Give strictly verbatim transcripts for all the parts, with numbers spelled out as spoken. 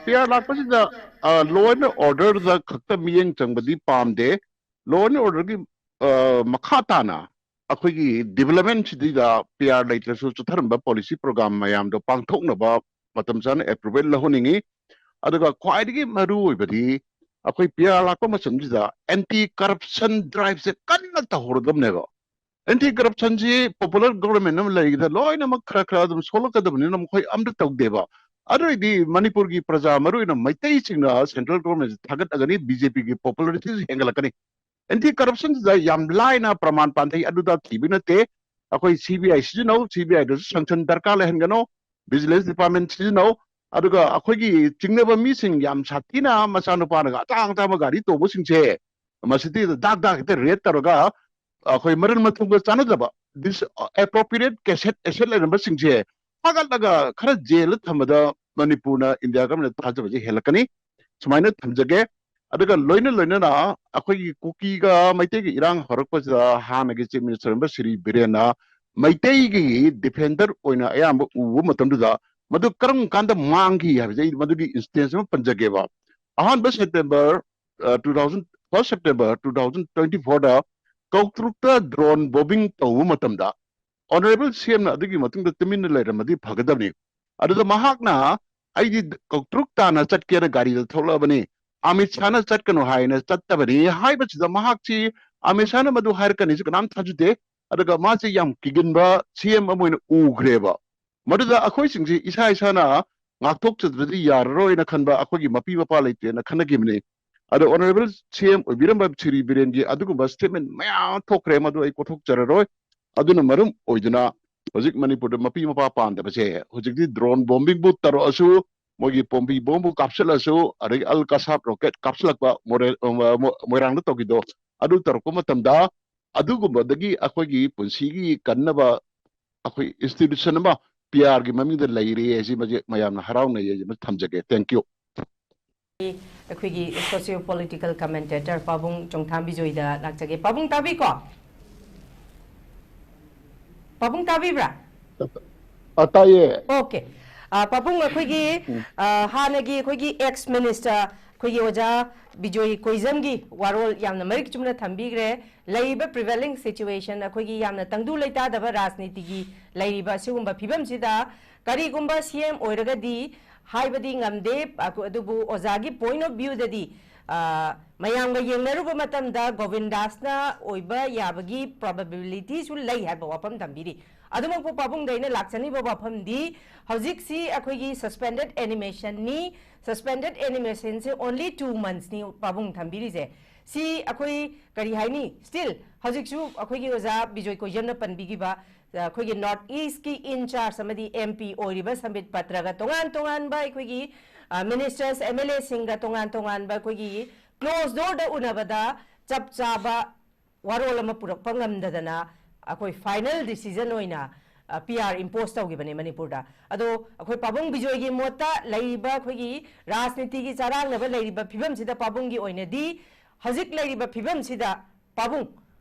P R ꯂꯥꯛꯄꯁꯤꯗ law and ꯑꯣꯔꯗꯔꯗ ꯈꯛꯇ ꯃꯤꯠꯌꯦꯡ ꯆꯪꯕꯗꯤ ꯄꯥꯝꯗꯦ꯫ ꯂꯣ ꯑꯦꯟ ꯑꯣꯔꯗꯔꯒꯤ ꯃꯈꯥ ꯇꯥꯅ ꯑꯩꯈꯣꯏꯒꯤ ꯗꯤꯕꯂꯞꯃꯦꯟꯁꯤꯗ ꯄꯤ ꯑꯥꯔ ꯂꯩꯇ꯭ꯔꯁꯨ ꯆꯠꯊꯔꯝꯕ ꯄꯣꯂꯤꯁꯤ ꯄ꯭ꯔꯣꯒ꯭ꯔꯥꯝ ꯃꯌꯥꯝꯗꯣ ꯄꯥꯡꯊꯣꯛꯅꯕ ꯃꯇꯝ ꯆꯥꯅ ꯑꯦꯄ꯭ꯔꯨꯚꯦꯜ ꯂꯧꯍꯟꯅꯤꯡꯉꯤ꯫ ꯑꯗꯨꯒ ꯈ꯭ꯋꯥꯏꯗꯒꯤ ꯃꯔꯨ ꯑꯣꯏꯕꯗꯤ ꯑꯩꯈꯣꯏ ꯄꯤ ꯑꯥꯔ ꯂꯥꯛꯄ ꯃꯇꯝꯁꯤꯗ ꯑꯦꯟꯇꯤ ꯀꯔꯞꯁꯟ ꯗ꯭ꯔꯥꯏꯚꯁꯦ ꯀꯟꯅ ꯇꯧꯍꯧꯔꯗꯕꯅꯦꯕ꯫ ꯑꯦꯟꯇꯤ ꯀꯔꯞꯁꯟꯁꯤ ꯄꯣꯄꯨꯂꯔ ꯒꯣꯕꯔꯃꯦꯟ ꯑꯃ ꯂꯩꯔꯤꯗ ꯂꯣꯏꯅꯃꯛ ꯈꯔ ꯈꯔ ꯑꯗꯨꯝ ꯁꯣꯛꯂꯛꯀꯗꯕꯅꯤꯅ ꯃꯈꯣꯏ ꯑꯝꯇ ꯇꯧꯗꯦꯕ꯫ ꯑꯗꯨ ꯑꯣꯏꯔꯗꯤ ꯃꯅꯤꯄꯨꯔꯒꯤ ꯄ꯭ꯔꯖꯥ, ꯃꯔꯨꯑꯣꯏꯅ ꯃꯩꯇꯩꯁꯤꯡꯅ ꯁꯦꯟꯇ꯭ꯔꯦꯜ ꯒꯣꯕꯔꯃꯦꯟꯁꯤ ꯊꯥꯒꯠꯂꯒꯅꯤ, ꯕꯤ ꯖꯦ ꯄꯤꯒꯤ ꯄꯣꯄꯨꯂꯔꯤꯇꯤꯁꯨ ꯍꯦꯟꯒꯠꯂꯛꯀꯅꯤ꯫ ꯑꯦꯟꯇꯤ ꯀꯔꯞꯁꯟꯁꯤꯗ ꯌꯥꯝ ꯂꯥꯏꯅ ꯄ꯭ꯔꯃꯥꯟ ꯄꯥꯟꯊꯩ ꯑꯗꯨꯗ ꯊꯤꯕ ꯅꯠꯇꯦ꯫ ꯑꯩꯈꯣꯏ ꯁꯤ ꯕꯤ ꯑꯥꯏ ꯁꯤꯖꯤꯟꯅꯧ, ꯁꯤ ꯕꯤ ꯑꯥꯏꯗꯁꯨ ꯁꯪꯁꯟ ꯗꯔꯀꯥꯔ ꯂꯩꯍꯟꯒꯅꯨ, ꯚꯤꯖꯤꯂꯦꯟꯁ ꯗꯤꯄꯥꯔꯠꯃꯦꯟ ꯁꯤꯖꯤꯟꯅꯧ꯫ ꯑꯗꯨꯒ ꯑꯩꯈꯣꯏꯒꯤ ꯆꯤꯡꯅꯕ ꯃꯤꯁꯤꯡ ꯌꯥꯝ ꯁꯥꯊꯤꯅ ꯃꯆꯥꯅꯨꯄꯥꯅꯒ ꯑꯇꯥꯡ ꯑꯇꯥꯡꯕ ꯒꯥꯔꯤ ꯇꯣꯡꯕꯁꯤꯡꯁꯦ ꯃꯁꯤꯗꯤ ꯗꯥꯛ ꯗꯥꯛ ꯍꯦꯛꯇ ꯔꯦꯠ ꯇꯧꯔꯒ ꯑꯩꯈꯣꯏ ꯃꯔꯟ ꯃꯊꯨꯝꯒ ꯆꯥꯟꯅꯗꯕ ꯗꯤꯁ ꯑꯦꯄ꯭ꯔꯣꯄ꯭ꯔꯤꯌꯦꯠ ꯑꯦꯁꯦꯠ ꯑꯦꯁꯦꯠ ꯂꯩꯔꯝꯕꯁꯤꯡꯁꯦ ꯐꯥꯒꯠꯂꯒ ꯈꯔ ꯖꯦꯜꯗ ꯊꯝꯕꯗ ꯃꯅꯤꯄꯨꯔꯅ ꯏꯟꯗꯤꯌꯥ ꯒꯚꯔꯟꯃꯦꯟꯗ ꯊꯥꯖꯕꯁꯦ ꯍꯦꯜꯂꯛꯀꯅꯤ꯫ ꯁꯨꯃꯥꯏꯅ ꯊꯝꯖꯒꯦ꯫ ꯑꯗꯨꯒ ꯂꯣꯏꯅ ꯂꯣꯏꯅꯅ ꯑꯩꯈꯣꯏꯒꯤ ꯀꯨꯀꯤꯒ ꯃꯩꯇꯩꯒꯤ ꯏꯔꯥꯡ ꯍꯧꯔꯛꯄꯁꯤꯗ ꯍꯥꯟꯅꯒꯤ ꯆꯤꯐ ꯃꯤꯅꯤꯁꯇꯔ ꯑꯣꯏꯔꯝꯕ ꯁ꯭ꯔꯤ ꯕꯤꯔꯦꯟꯅ ꯃꯩꯇꯩꯒꯤ ꯗꯤꯐꯦꯟꯗꯔ ꯑꯣꯏꯅ ꯑꯌꯥꯝꯕ ꯎꯕ ꯃꯇꯝꯗꯨꯗ ꯃꯗꯨ ꯀꯔꯝ ꯀꯥꯟꯗ ꯃꯥꯡꯈꯤ ꯍꯥꯏꯕꯁꯦ ꯑꯩ ꯃꯗꯨꯒꯤ ꯏꯟꯁꯇꯦꯟꯁ ꯑꯃ ꯄꯟꯖꯒꯦꯕ꯫ ꯑꯍꯥꯟꯕ September two thousand first September two thousand twenty ꯐꯣꯔꯗ ꯀꯧꯇ꯭ꯔꯨꯛꯇ ꯗ꯭ꯔꯣꯟ ꯕꯣꯝꯕꯤꯡ ꯇꯧꯕ ꯃꯇꯝꯗ ꯑꯣꯅꯔꯦꯕꯜ ꯁꯤ ꯑꯦꯝꯅ ꯑꯗꯨꯒꯤ ꯃꯇꯨꯡꯗ ꯇꯨꯃꯤꯟꯅ ꯂꯩꯔꯝꯃꯗꯤ ꯐꯒꯗꯕꯅꯤ꯫ ꯑꯗꯨꯗ ꯃꯍꯥꯛꯅ ꯑꯩꯗꯤ ꯀꯧꯇ꯭ꯔꯨꯛ ꯇꯥꯅ ꯆꯠꯀꯦꯅ ꯒꯥꯔꯤꯗ ꯊꯣꯛꯂꯛꯑꯕꯅꯤ, ꯑꯃꯤꯠ ꯁꯥꯍꯅ ꯆꯠꯀꯅꯨ ꯍꯥꯏꯅ ꯆꯠꯇꯕꯅꯤ ꯍꯥꯏꯕꯁꯤꯗ ꯃꯍꯥꯛꯁꯤ ꯑꯃꯤꯠ ꯁꯥꯍꯅ ꯃꯗꯨ ꯍꯥꯏꯔꯛꯀꯅꯤꯁꯨ ꯀꯅꯥꯝ ꯊꯥꯖꯗꯦ꯫ ꯑꯗꯨꯒ ꯃꯥꯁꯤ ꯌꯥꯝ ꯀꯤꯒꯟꯕ ꯁꯤ ꯑꯦꯝ ꯑꯃ ꯑꯣꯏꯅ ꯎꯈ꯭ꯔꯦꯕ꯫ ꯃꯗꯨꯗ ꯑꯩꯈꯣꯏꯁꯤꯡꯁꯤ ꯏꯁꯥ ꯏꯁꯥꯅ ꯉꯥꯛꯊꯣꯛꯆꯗ꯭ꯔꯗꯤ ꯌꯥꯔꯔꯣꯏꯅ ꯈꯟꯕ, ꯑꯩꯈꯣꯏꯒꯤ ꯃꯄꯤ ꯃꯄꯥ ꯂꯩꯇꯦꯅ ꯈꯟꯅꯈꯤꯕꯅꯤ꯫ ꯑꯗꯣ ꯑꯣꯅꯔꯦꯕꯜ ꯁꯤ ꯑꯦꯝ ꯑꯣꯏꯕꯤꯔꯝꯕ ꯁ꯭ꯔꯤ ꯕꯤꯔꯦꯟꯒꯤ ꯑꯗꯨꯒꯨꯝꯕ ꯁ꯭ꯇꯦꯠꯃꯦꯟ ꯃꯌꯥꯝ ꯑꯃ ꯊꯣꯛꯈ꯭ꯔꯦ, ꯃꯗꯨ ꯑꯩ ꯀꯣꯊꯣꯛꯆꯔꯔꯣꯏ꯫ ꯑꯗꯨꯅ ꯃꯔꯝ ꯑꯣꯏꯗꯨꯅ ꯍꯧꯖꯤꯛ ꯃꯅꯤꯄꯨꯔꯗ ꯃꯄꯤ ꯃꯄꯥ ꯄꯥꯟꯗꯕꯁꯦ ꯍꯧꯖꯤꯛꯇꯤ ꯗ꯭ꯔꯣꯟ ꯕꯣꯝꯕꯤꯡꯕꯨ ꯇꯧꯔꯛꯑꯁꯨ, ꯃꯣꯏꯒꯤ ꯄꯣꯝꯕꯤ ꯕꯣꯝꯕꯨ ꯀꯥꯞꯁꯤꯜꯂꯁꯨ, ꯑꯗꯒꯤ ꯑꯜ ꯀꯁꯥꯞ ꯔꯣꯀꯦꯠ ꯀꯥꯞꯁꯤꯜꯂꯛꯄ ꯃꯣꯔꯦ-, ꯃꯣ-, ꯃꯣꯏꯔꯥꯡꯗ ꯇꯧꯈꯤꯗꯣ, ꯑꯗꯨ ꯇꯧꯔꯛꯄ ꯃꯇꯝꯗ ꯑꯗꯨꯒꯨꯝꯕꯗꯒꯤ ꯑꯩꯈꯣꯏꯒꯤ ꯄꯨꯟꯁꯤꯒꯤ ꯀꯟꯅꯕ ꯑꯩꯈꯣꯏ ꯏꯟꯁꯇꯤꯇ꯭ꯌꯨꯁꯟ ꯑꯃ ꯄꯤ ꯑꯥꯔꯒꯤ ꯃꯃꯤꯡꯗ ꯂꯩꯔꯦ ꯍꯥꯏꯁꯤ ꯃꯁꯦ ꯃꯌꯥꯝꯅ ꯍꯔꯥꯎꯅꯩ ꯍꯥꯏꯁꯤ ꯑꯃ ꯊꯝꯖꯒꯦ꯫ Thank you꯫ ꯑꯩꯈꯣꯏꯒꯤ socio political commentator ꯄꯥꯕꯨꯡ ꯆꯣꯡꯊꯥꯝ ꯕꯤꯖꯣꯏꯗ ꯂꯥꯛꯆꯒꯦ꯫ ꯄꯥꯕꯨꯡ ꯇꯥꯕꯤꯀꯣ? ꯄꯥꯕꯨꯡ ꯇꯥꯕꯤꯕ꯭ꯔꯥ? ꯑ, ꯇꯥꯏꯌꯦ꯫ Okay꯫ ꯑ, ꯄꯥꯕꯨꯡ, ꯑꯩꯈꯣꯏꯒꯤ, ꯑ, ꯍꯥꯟꯅꯒꯤ ꯑꯩꯈꯣꯏꯒꯤ ex minister ꯑꯩꯈꯣꯏꯒꯤ ꯑꯣꯖꯥ ꯕꯤꯖꯣꯏ ꯀꯣꯏꯖꯝꯒꯤ ꯋꯥꯔꯣꯜ ꯌꯥꯝꯅ ꯃꯔꯤꯛ ꯆꯨꯝꯅ ꯊꯝꯕꯤꯈ꯭ꯔꯦ꯫ ꯂꯩꯔꯤꯕ prevailing situation, ꯑꯩꯈꯣꯏꯒꯤ ꯌꯥꯝꯅ ꯇꯪꯗꯨ ꯂꯩꯇꯥꯗꯕ ꯔꯥꯖꯅꯤꯇꯤꯒꯤ ꯂꯩꯔꯤꯕ ꯑꯁꯤꯒꯨꯝꯕ ꯐꯤꯕꯝꯁꯤꯗ ꯀꯔꯤꯒꯨꯝꯕ C M ꯑꯣꯏꯔꯒꯗꯤ ꯍꯥꯏꯕꯗꯤ ꯉꯝꯗꯦ, ꯑꯗꯨꯕꯨ ꯑꯣꯖꯥꯒꯤ point of view ꯗꯗꯤ, ꯑ, ꯃꯌꯥꯝꯒ ꯌꯦꯡꯅꯔꯨꯕ ꯃꯇꯝꯗ ꯒꯣꯕꯤꯟ ꯗꯥꯁꯅ ꯑꯣꯏꯕ ꯌꯥꯕꯒꯤ probability ꯁꯨ ꯂꯩ ꯍꯥꯏꯕ ꯋꯥꯐꯝ ꯊꯝꯕꯤꯔꯤ꯫ ꯑꯗꯨꯃꯛꯄꯨ ꯄꯥꯕꯨꯡꯗ ꯑꯩꯅ ꯂꯥꯛꯆꯅꯤꯡꯕ ꯋꯥꯐꯝꯗꯤ, ꯍꯧꯖꯤꯛꯁꯤ ꯑꯩꯈꯣꯏꯒꯤ suspended animation ꯅꯤ꯫ Suspended animation ꯁꯦ only two months ꯅꯤ ꯄꯥꯕꯨꯡ ꯊꯝꯕꯤꯔꯤꯁꯦ꯫ ꯁꯤ ꯑꯩꯈꯣꯏ ꯀꯔꯤ ꯍꯥꯏꯅꯤ, still ꯍꯧꯖꯤꯛꯁꯨ ꯑꯩꯈꯣꯏꯒꯤ ꯑꯣꯖꯥ ꯕꯤꯖꯣꯏ ꯀꯣꯏꯖꯝꯅ ꯄꯟꯕꯤꯈꯤꯕ, ꯑ, ꯑꯩꯈꯣꯏꯒꯤ North East ꯀꯤ in charge ꯑꯃꯗꯤ M P ꯑꯣꯏꯔꯤꯕ ꯁꯝꯕꯤꯠ ꯄꯇ꯭ꯔꯒ ꯇꯣꯉꯥꯟ ꯇꯣꯉꯥꯟꯕ ꯑꯩꯈꯣꯏꯒꯤ, ꯑ, ministers, M L A ꯁꯤꯡꯒ ꯇꯣꯉꯥꯟ ꯇꯣꯉꯥꯟꯕ ꯑꯩꯈꯣꯏꯒꯤ closed door ꯗ ꯎꯅꯕꯗ ꯆꯞ ꯆꯥꯕ ꯋꯥꯔꯣꯜ ꯑꯃ ꯄꯨꯔꯛꯄ ꯉꯝꯗꯗꯅ ꯑꯩꯈꯣꯏ final decision ꯑꯣꯏꯅ, ꯑ, P R impose ꯇꯧꯈꯤꯕꯅꯦ ꯃꯅꯤꯄꯨꯔꯗ꯫ ꯑꯗꯣ ꯑꯩꯈꯣꯏ ꯄꯥꯕꯨꯡ ꯕꯤꯖꯣꯏꯒꯤ ꯃꯣꯠꯇ ꯂꯩꯔꯤꯕ ꯑꯩꯈꯣꯏꯒꯤ ꯔꯥꯖꯅꯤꯇꯤꯒꯤ ꯆꯔꯥꯡꯅꯕ ꯂꯩꯔꯤꯕ ꯐꯤꯕꯝꯁꯤꯗ ꯄꯥꯕꯨꯡꯒꯤ ꯑꯣꯏꯅꯗꯤ ꯍꯧꯖꯤꯛ ꯂꯩꯔꯤꯕ ꯐꯤꯕꯝꯁꯤꯗ ꯄꯥꯕꯨꯡ,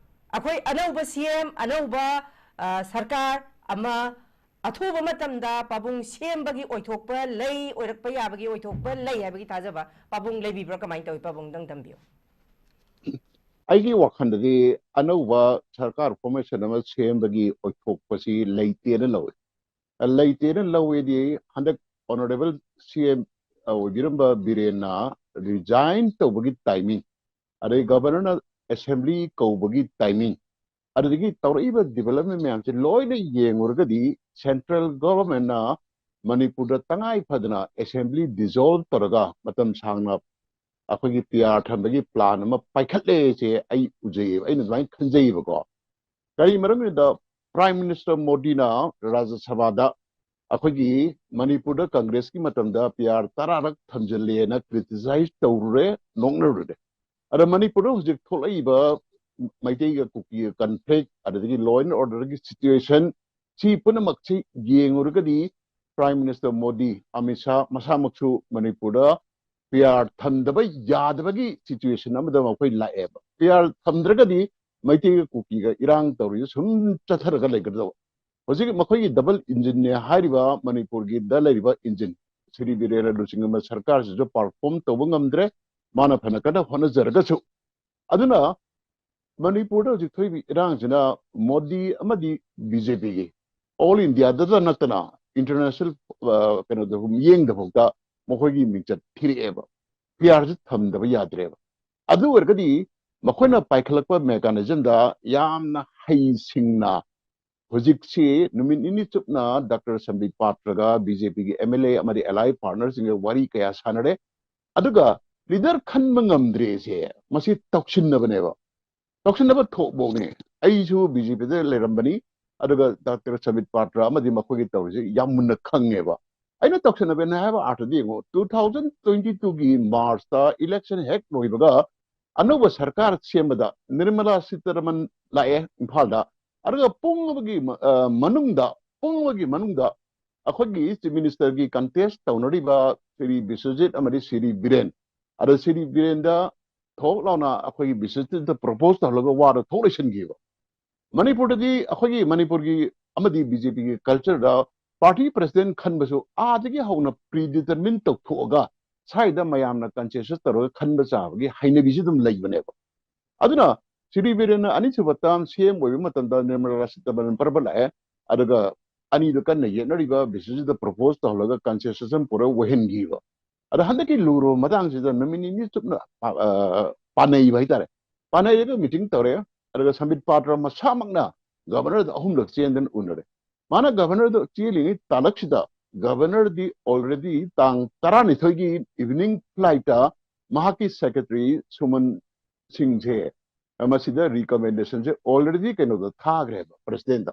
ꯑꯩꯈꯣꯏ ꯑꯅꯧꯕ C M, ꯑꯅꯧꯕ, ꯑ, ꯁꯔꯀꯥꯔ ꯑꯃ ꯑꯊꯨꯕ ꯃꯇꯝꯗ ꯄꯥꯕꯨꯡ ꯁꯦꯝꯕꯒꯤ ꯑꯣꯏꯊꯣꯛꯄ ꯂꯩ, ꯑꯣꯏꯔꯛꯄ ꯌꯥꯕꯒꯤ ꯑꯣꯏꯊꯣꯛꯄ ꯂꯩ ꯍꯥꯏꯕꯒꯤ ꯊꯥꯖꯕ ꯄꯥꯕꯨꯡ ꯂꯩꯕꯤꯕ꯭ꯔꯥ? ꯀꯃꯥꯏꯅ ꯇꯧꯏ? ꯄꯥꯕꯨꯡꯗꯪ ꯊꯝꯕꯤꯌꯨ꯫ ꯑꯩꯒꯤ ꯋꯥꯈꯜꯗꯗꯤ ꯑꯅꯧꯕ ꯁꯔꯀꯥꯔ formation ꯑꯃ ꯁꯦꯝꯕꯒꯤ ꯑꯣꯏꯊꯣꯛꯄꯁꯤ ꯂꯩꯇꯦꯅ ꯂꯧꯏ꯫ ꯂꯩꯇꯦꯅ ꯂꯧꯏꯗꯤ ꯍꯟꯗꯛ Honourable C M ꯑꯣꯏꯕꯤꯔꯝꯕ ꯕꯤꯔꯦꯟꯅ resign ꯇꯧꯕꯒꯤ timing, ꯑꯗꯩ Governor ꯅ assembly ꯀꯧꯕꯒꯤ timing, ꯑꯗꯨꯗꯒꯤ ꯇꯧꯔꯛꯏꯕ development ꯃꯌꯥꯝꯁꯦ ꯂꯣꯏꯅ ꯌꯦꯡꯉꯨꯔꯒꯗꯤ central government ꯅ ꯃꯅꯤꯄꯨꯔꯗ ꯇꯉꯥꯏ ꯐꯗꯅ assembly dissolve ꯇꯧꯔꯒ ꯃꯇꯝ ꯁꯥꯡꯅ ꯑꯩꯈꯣꯏꯒꯤ P R ꯊꯝꯕꯒꯤ plan ꯑꯃ ꯄꯥꯏꯈꯠꯂꯦꯁꯦ ꯑꯩ ꯎꯖꯩꯌꯦꯕ, ꯑꯩꯅ ꯑꯗꯨꯃꯥꯏꯅ ꯈꯟꯖꯩꯌꯦꯕꯀꯣ꯫ ꯀꯔꯤ ꯃꯔꯝꯒꯤꯅꯣꯗ Prime Minister ꯃꯣꯗꯤꯅ ꯔꯥꯖ꯭ꯌ ꯁꯚꯥꯗ ꯑꯩꯈꯣꯏꯒꯤ ꯃꯅꯤꯄꯨꯔꯗ ꯀꯪꯒ꯭ꯔꯦꯁꯀꯤ ꯃꯇꯝꯗ P R ꯇꯔꯥꯔꯛ ꯊꯝꯖꯤꯜꯂꯦꯅ criticize ꯇꯧꯔꯨꯔꯦ, ꯅꯣꯛꯅꯔꯨꯔꯦ꯫ ꯑꯗ ꯃꯅꯤꯄꯨꯔꯗ ꯍꯧꯖꯤꯛ ꯊꯣꯛꯂꯛꯏꯕ ꯃꯩꯇꯩꯒ ꯀꯨꯀꯤꯒ conflict, ꯑꯗꯨꯗꯒꯤ law and order ꯒꯤ situation, ꯁꯤ ꯄꯨꯝꯅꯃꯛꯁꯤ ꯌꯦꯡꯉꯨꯔꯒꯗꯤ Prime Minister ꯃꯣꯗꯤ, ꯑꯃꯤꯠ ꯁꯥꯍ ꯃꯁꯥꯃꯛꯁꯨ ꯃꯅꯤꯄꯨꯔꯗ P R ꯊꯝꯗꯕ ꯌꯥꯗꯕꯒꯤ situation ꯑꯃꯗ ꯃꯈꯣꯏ ꯂꯥꯛꯑꯦꯕ꯫ P R ꯊꯝꯗ꯭ꯔꯒꯗꯤ ꯃꯩꯇꯩꯒ ꯀꯨꯀꯤꯒ ꯏꯔꯥꯡ ꯇꯧꯔꯤꯁꯦ ꯁꯨꯝ ꯆꯠꯊꯔꯒ ꯂꯩꯒꯗꯕ꯫ ꯍꯧꯖꯤꯛ ꯃꯈꯣꯏꯒꯤ ꯗꯕꯜ ꯏꯟꯖꯤꯟꯅꯦ ꯍꯥꯏꯔꯤꯕ ꯃꯅꯤꯄꯨꯔꯒꯤꯗ ꯂꯩꯔꯤꯕ ꯏꯟꯖꯤꯟ ꯁ꯭ꯔꯤ ꯕꯤꯔꯦꯟꯅ ꯂꯨꯆꯤꯡꯕ ꯁꯔꯀꯥꯔꯁꯤꯁꯨ ꯄꯔꯐꯣꯝ ꯇꯧꯕ ꯉꯝꯗ꯭ꯔꯦ꯫ ꯃꯥꯅ ꯐꯅ ꯀꯟꯅ ꯍꯣꯠꯅꯖꯔꯒꯁꯨ꯫ ꯑꯗꯨꯅ ꯃꯅꯤꯄꯨꯔꯗ ꯍꯧꯖꯤꯛ ꯊꯣꯛꯏꯕ ꯏꯔꯥꯡꯁꯤꯅ ꯃꯣꯗꯤ ꯑꯃꯗꯤ ꯕꯤ ꯖꯦ ꯄꯤꯒꯤ ꯑꯣꯜ ꯏꯟꯗꯤꯌꯥꯗꯇ ꯅꯠꯇꯅ ꯏꯟꯇꯔꯅꯦꯁꯅꯦꯜ ꯀꯩꯅꯣꯗ ꯃꯤꯠꯌꯦꯡꯗꯐꯥꯎꯗ ꯃꯈꯣꯏꯒꯤ ꯃꯤꯡꯆꯠ ꯊꯤꯔꯛꯑꯦꯕ꯫ ꯄꯤ ꯑꯥꯔꯁꯤ ꯊꯝꯗꯕ ꯌꯥꯗ꯭ꯔꯦꯕ꯫ ꯑꯗꯨ ꯑꯣꯏꯔꯒꯗꯤ ꯃꯈꯣꯏꯅ ꯄꯥꯏꯈꯠꯂꯛꯄ ꯃꯦꯀꯥꯅꯤꯖꯝꯗ ꯌꯥꯝꯅ ꯍꯩꯁꯤꯡꯅ ꯍꯧꯖꯤꯛꯁꯤ ꯅꯨꯃꯤꯠ ꯅꯤꯅꯤ ꯆꯨꯞꯅ ꯗꯥꯛꯇꯔ ꯁꯝꯕꯤꯠ ꯄꯥꯇ꯭ꯔꯒ ꯕꯤ ꯖꯦ ꯄꯤꯒꯤ ꯑꯦꯝ ꯑꯦꯜ ꯑꯦ ꯑꯃꯗꯤ ꯑꯦꯂꯥꯏ ꯄꯥꯔꯠꯅꯔꯁꯤꯡꯒ ꯋꯥꯔꯤ ꯀꯌꯥ ꯁꯥꯟꯅꯔꯦ꯫ ꯑꯗꯨꯒ ꯂꯤꯗꯔ ꯈꯟꯕ ꯉꯝꯗ꯭ꯔꯦꯁꯦ ꯃꯁꯤ ꯇꯧꯁꯤꯟꯅꯕꯅꯦꯕ꯫ ꯇꯧꯁꯤꯟꯅꯕ ꯊꯣꯛꯄꯅꯦ꯫ ꯑꯩꯁꯨ ꯕꯤ ꯖꯦ ꯄꯤꯗ ꯂꯩꯔꯝꯕꯅꯤ꯫ ꯑꯗꯨꯒ ꯗꯥꯛꯇꯔ ꯁꯝꯕꯤꯠ ꯄꯥꯇ꯭ꯔ ꯑꯃꯗꯤ ꯃꯈꯣꯏꯒꯤ ꯇꯧꯔꯤꯁꯦ ꯌꯥꯝ ꯃꯨꯟꯅ ꯈꯪꯉꯦꯕ꯫ ꯑꯩꯅ ꯇꯧꯁꯤꯟꯅꯕꯅꯦ ꯍꯥꯏꯕ ꯑꯥꯔꯊꯗꯤ ꯌꯦꯡꯉꯣ, ꯇꯨ ꯊꯥꯎꯖꯟ ꯇ꯭ꯋꯦꯟꯇꯤ ꯇꯨꯒꯤ ꯃꯥꯔꯆꯇ ꯏꯂꯦꯛꯁꯟ ꯍꯦꯛ ꯂꯣꯏꯕꯒ ꯑꯅꯧꯕ ꯁꯔꯀꯥꯔ ꯁꯦꯝꯕꯗ ꯅꯤꯔꯃꯂꯥ ꯁꯤꯇꯥꯔꯥꯃꯟ ꯂꯥꯛꯑꯦ ꯏꯝꯐꯥꯜꯗ꯫ ꯑꯗꯨꯒ ꯄꯨꯝꯕꯒꯤ ꯃ-, ꯑ, ꯃꯅꯨꯡꯗ, ꯄꯨꯝꯕꯒꯤ ꯃꯅꯨꯡꯗ ꯑꯩꯈꯣꯏꯒꯤ ꯆꯤꯐ ꯃꯤꯅꯤꯁꯇꯔꯒꯤ ꯀꯟꯇꯦꯁ ꯇꯧꯅꯔꯤꯕ ꯁ꯭ꯔꯤ ꯕꯤꯁ꯭ꯋꯖꯤꯠ ꯑꯃꯗꯤ ꯁ꯭ꯔꯤ ꯕꯤꯔꯦꯟ, ꯑꯗ ꯁ꯭ꯔꯤ ꯕꯤꯔꯦꯟꯗ ꯊꯣꯛ ꯂꯥꯎꯅ ꯑꯩꯈꯣꯏꯒꯤ ꯕꯤꯁ꯭ꯋꯖꯤꯠꯇ ꯄ꯭ꯔꯣꯄꯣꯁ ꯇꯧꯍꯜꯂꯒ ꯋꯥꯗ ꯊꯣꯛ ꯂꯩꯁꯤꯟꯈꯤꯕ꯫ ꯃꯅꯤꯄꯨꯔꯗꯗꯤ ꯑꯩꯈꯣꯏꯒꯤ ꯃꯅꯤꯄꯨꯔꯒꯤ ꯑꯃꯗꯤ ꯕꯤ ꯖꯦ ꯄꯤꯒꯤ ꯀꯜꯆꯔꯗ ꯄꯥꯔꯇꯤ ꯄ꯭ꯔꯁꯤꯗꯦꯟ ꯈꯟꯕꯁꯨ ꯑꯥꯗꯒꯤ ꯍꯧꯅ ꯄ꯭ꯔꯤꯗꯤꯇꯔꯃꯤꯟ ꯇꯧꯊꯣꯛꯑꯒ ꯁ꯭ꯋꯥꯏꯗ ꯃꯌꯥꯝꯅ ꯀꯟꯁꯦꯟꯁꯁ ꯇꯧꯔꯒ ꯈꯟꯕ ꯆꯥꯕꯒꯤ ꯍꯩꯅꯕꯤꯁꯤ ꯑꯗꯨꯝ ꯂꯩꯕꯅꯦꯕ꯫ ꯑꯗꯨꯅ ꯁ꯭ꯔꯤ ꯕꯤꯔꯦꯟꯅ ꯑꯅꯤꯁꯨꯕ ꯇꯥꯔꯝ ꯁꯤ ꯑꯦꯝ ꯑꯣꯏꯕ ꯃꯇꯝꯗ ꯅꯤꯔꯃꯂꯥ ꯁꯤꯇꯥꯔꯥꯃꯟ ꯄꯔꯕ ꯂꯥꯛꯑꯦ꯫ ꯑꯗꯨꯒ ꯑꯅꯤꯗꯨ ꯀꯟꯅ ꯌꯦꯠꯅꯔꯤꯕ ꯕꯤꯁ꯭ꯋꯖꯤꯠꯇ ꯄ꯭ꯔꯣꯄꯣꯁ ꯇꯧꯍꯜꯂꯒ ꯀꯟꯁꯦꯟꯁꯁ ꯑꯃ ꯄꯨꯔꯒ ꯑꯣꯏꯍꯟꯈꯤꯕ꯫ ꯑꯗ ꯍꯟꯗꯛꯀꯤ ꯂꯨꯔꯕ ꯃꯇꯥꯡꯁꯤꯗ ꯅꯨꯃꯤꯠ ꯅꯤꯅꯤ ꯆꯨꯞꯅ, ꯑ, ꯄꯥꯅꯩꯕ ꯍꯥꯏꯇꯥꯔꯦ꯫ ꯄꯥꯅꯩꯔꯒ ꯃꯤꯇꯤꯡ ꯇꯧꯔꯦ꯫ ꯑꯗꯨꯒ ꯁꯝꯕꯤꯠ ꯄꯥꯇ꯭ꯔ ꯃꯁꯥꯃꯛꯅ ꯒꯚꯔꯅꯔꯗ ꯑꯍꯨꯝꯂꯛ ꯆꯦꯟꯗꯅ ꯎꯅꯔꯦ꯫ ꯃꯥꯅ ꯒꯚꯔꯅꯔꯗ ꯆꯦꯜꯂꯤꯉꯩ ꯇꯥꯂꯛꯁꯤꯗ ꯒꯚꯔꯅꯔꯗꯤ already ꯇꯥꯡ ꯇꯔꯥꯅꯤꯊꯣꯏꯒꯤ ꯏꯚꯤꯅꯤꯡ ꯐ꯭ꯂꯥꯏꯠꯇ ꯃꯍꯥꯛꯀꯤ ꯁꯦꯀ꯭ꯔꯦꯇꯔꯤ ꯁꯨꯃꯟ ꯁꯤꯡꯁꯦ ꯃꯁꯤꯗ ꯔꯤꯀꯃꯦꯟꯗꯦꯁꯟꯁꯦ already ꯀꯩꯅꯣꯗ ꯊꯥꯈ꯭ꯔꯦꯕ, ꯄ꯭ꯔꯁꯤꯗꯦꯟꯗ꯫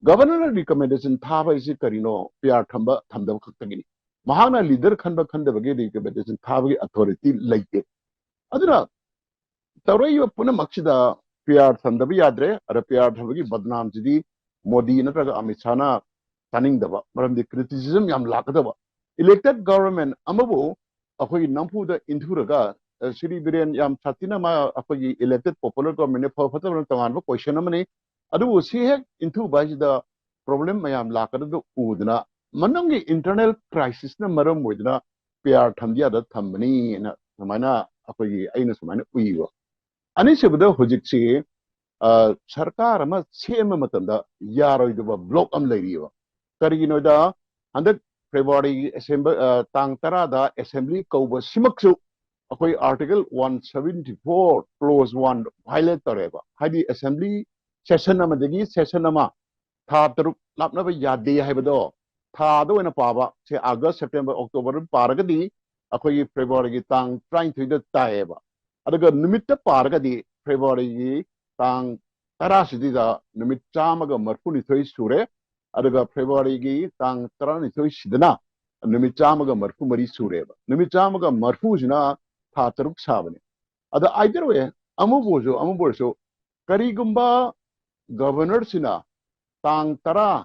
ꯒꯚꯔꯅꯔꯅ ꯔꯤꯀꯃꯦꯟꯗꯦꯁꯟ ꯊꯥꯕ ꯍꯥꯏꯁꯤ ꯀꯔꯤꯅꯣ? ꯄꯤ ꯑꯥꯔ ꯊꯝꯕ ꯊꯝꯗꯕ ꯈꯛꯇꯒꯤꯅꯤ꯫ ꯃꯍꯥꯛꯅ ꯂꯤꯗꯔ ꯈꯟꯕ ꯈꯟꯗꯕꯒꯤ ꯔꯤꯀꯃꯦꯟꯗꯦꯁꯟ ꯊꯥꯕꯒꯤ ꯑꯣꯊꯣꯔꯤꯇꯤ ꯂꯩꯇꯦ꯫ ꯑꯗꯨꯅ ꯇꯧꯔꯛꯏꯕ ꯄꯨꯝꯅꯃꯛꯁꯤꯗ ꯄꯤ ꯑꯥꯔ ꯊꯝꯗꯕ ꯌꯥꯗ꯭ꯔꯦ꯫ ꯑꯗ ꯄꯤ ꯑꯥꯔ ꯊꯝꯕꯒꯤ ꯕꯗꯅꯥꯝꯁꯤꯗꯤ ꯃꯣꯗꯤ ꯅꯠꯇ꯭ꯔꯒ ꯑꯃꯤꯠ ꯁꯥꯍꯅ ꯆꯥꯅꯤꯡꯗꯕ, ꯃꯔꯝꯗꯤ ꯀ꯭ꯔꯤꯇꯤꯁꯤꯖꯝ ꯌꯥꯝ ꯂꯥꯛꯀꯗꯕ꯫ ꯏꯂꯦꯛꯇꯦꯠ ꯒꯚꯔꯟꯃꯦꯟ ꯑꯃꯕꯨ ꯑꯩꯈꯣꯏꯒꯤ ꯅꯝꯐꯨꯗ ꯏꯟꯊꯨꯔꯒ, ꯑ, ꯁ꯭ꯔꯤ ꯕꯤꯔꯦꯟ ꯌꯥꯝ ꯁꯥꯊꯤꯅ ꯃꯥ ꯑꯩꯈꯣꯏꯒꯤ ꯏꯂꯦꯛꯇꯦꯠ ꯄꯣꯄꯨꯂꯔ ꯒꯚꯔꯟꯃꯦꯟꯅ ꯐꯕ ꯐꯠꯇꯕꯅ ꯇꯣꯉꯥꯟꯕ ꯀꯣꯏꯁꯟ ꯑꯃꯅꯤ꯫ ꯑꯗꯨꯕꯨ ꯁꯤ ꯍꯦꯛ ꯏꯟꯊꯨꯕ ꯍꯥꯏꯁꯤꯗ problem ꯃꯌꯥꯝ ꯂꯥꯛꯀꯗꯕꯗꯨ ꯎꯗꯅ, ꯃꯅꯨꯡꯒꯤ internal crisisꯅ ꯃꯔꯝ ꯑꯣꯏꯗꯅ ꯄꯤ ꯑꯥꯔ ꯊꯝꯗ ꯌꯥꯗ ꯊꯝꯕꯅꯤꯅ ꯁꯨꯃꯥꯏꯅ ꯑꯩꯈꯣꯏꯒꯤ, ꯑꯩꯅ ꯁꯨꯃꯥꯏꯅ ꯎꯏꯕ꯫ ꯑꯅꯤꯁꯨꯕꯗ, ꯍꯧꯖꯤꯛꯁꯤ ꯑ, ꯁꯔꯀꯥꯔ ꯑꯃ ꯁꯦꯝꯕ ꯃꯇꯝꯗ ꯌꯥꯔꯣꯏꯗꯕ block ꯑꯃ ꯂꯩꯔꯤꯑꯕ꯫ ꯀꯔꯤꯒꯤꯅꯣꯗ, ꯍꯟꯗꯛ Februaryꯒꯤ ꯑꯦꯁꯦꯝꯕ-, ꯑ, ꯇꯥꯡ ꯇꯔꯥꯗ assembly ꯀꯧꯕꯁꯤꯃꯛꯁꯨ ꯑꯩꯈꯣꯏ Article one seventy four clause one violate ꯇꯧꯔꯦꯕ꯫ ꯍꯥꯏꯗꯤ assembly session ꯑꯃꯗꯒꯤ session ꯑꯃ ꯊꯥ ꯇꯔꯨꯛ ꯂꯥꯞꯅꯕ ꯌꯥꯗꯦ ꯍꯥꯏꯕꯗꯣ ꯊꯥꯗ ꯑꯣꯏꯅ ꯄꯥꯕ, ꯁꯦ August, September, October ꯄꯥꯔꯒꯗꯤ ꯑꯩꯈꯣꯏꯒꯤ Februaryꯒꯤ ꯇꯥꯡ ꯇꯔꯥꯅꯤꯊꯣꯏꯗ ꯇꯥꯏꯌꯦꯕ꯫ ꯑꯗꯨꯒ ꯅꯨꯃꯤꯠꯇ ꯄꯥꯔꯒꯗꯤ Februaryꯒꯤ ꯇꯥꯡ ꯇꯔꯥꯁꯤꯗ ꯅꯨꯃꯤꯠ ꯆꯥꯝꯃꯒ ꯃꯔꯤꯐꯨꯅꯤꯊꯣꯏ ꯁꯨꯔꯦ꯫ ꯑꯗꯨꯒ Februaryꯒꯤ ꯇꯥꯡ ꯇꯔꯥꯅꯤꯊꯣꯏꯁꯤꯗꯅ ꯅꯨꯃꯤꯠ ꯆꯥꯝꯃꯒ ꯃꯔꯤꯐꯨ ꯃꯔꯤ ꯁꯨꯔꯦꯕ꯫ ꯅꯨꯃꯤꯠ ꯆꯥꯝꯃꯒ ꯃꯔꯤꯐꯨꯁꯤꯅ ꯊꯥ ꯇꯔꯨꯛ ꯁꯥꯕꯅꯦ꯫ ꯑꯗ either way, ꯑꯃꯕꯨ ꯑꯣꯏꯔꯁꯨ, ꯑꯃꯕꯨ ꯑꯣꯏꯔꯁꯨ, ꯀꯔꯤꯒꯨꯝꯕ governorꯁꯤꯅ ꯇꯥꯡ ꯇꯔꯥ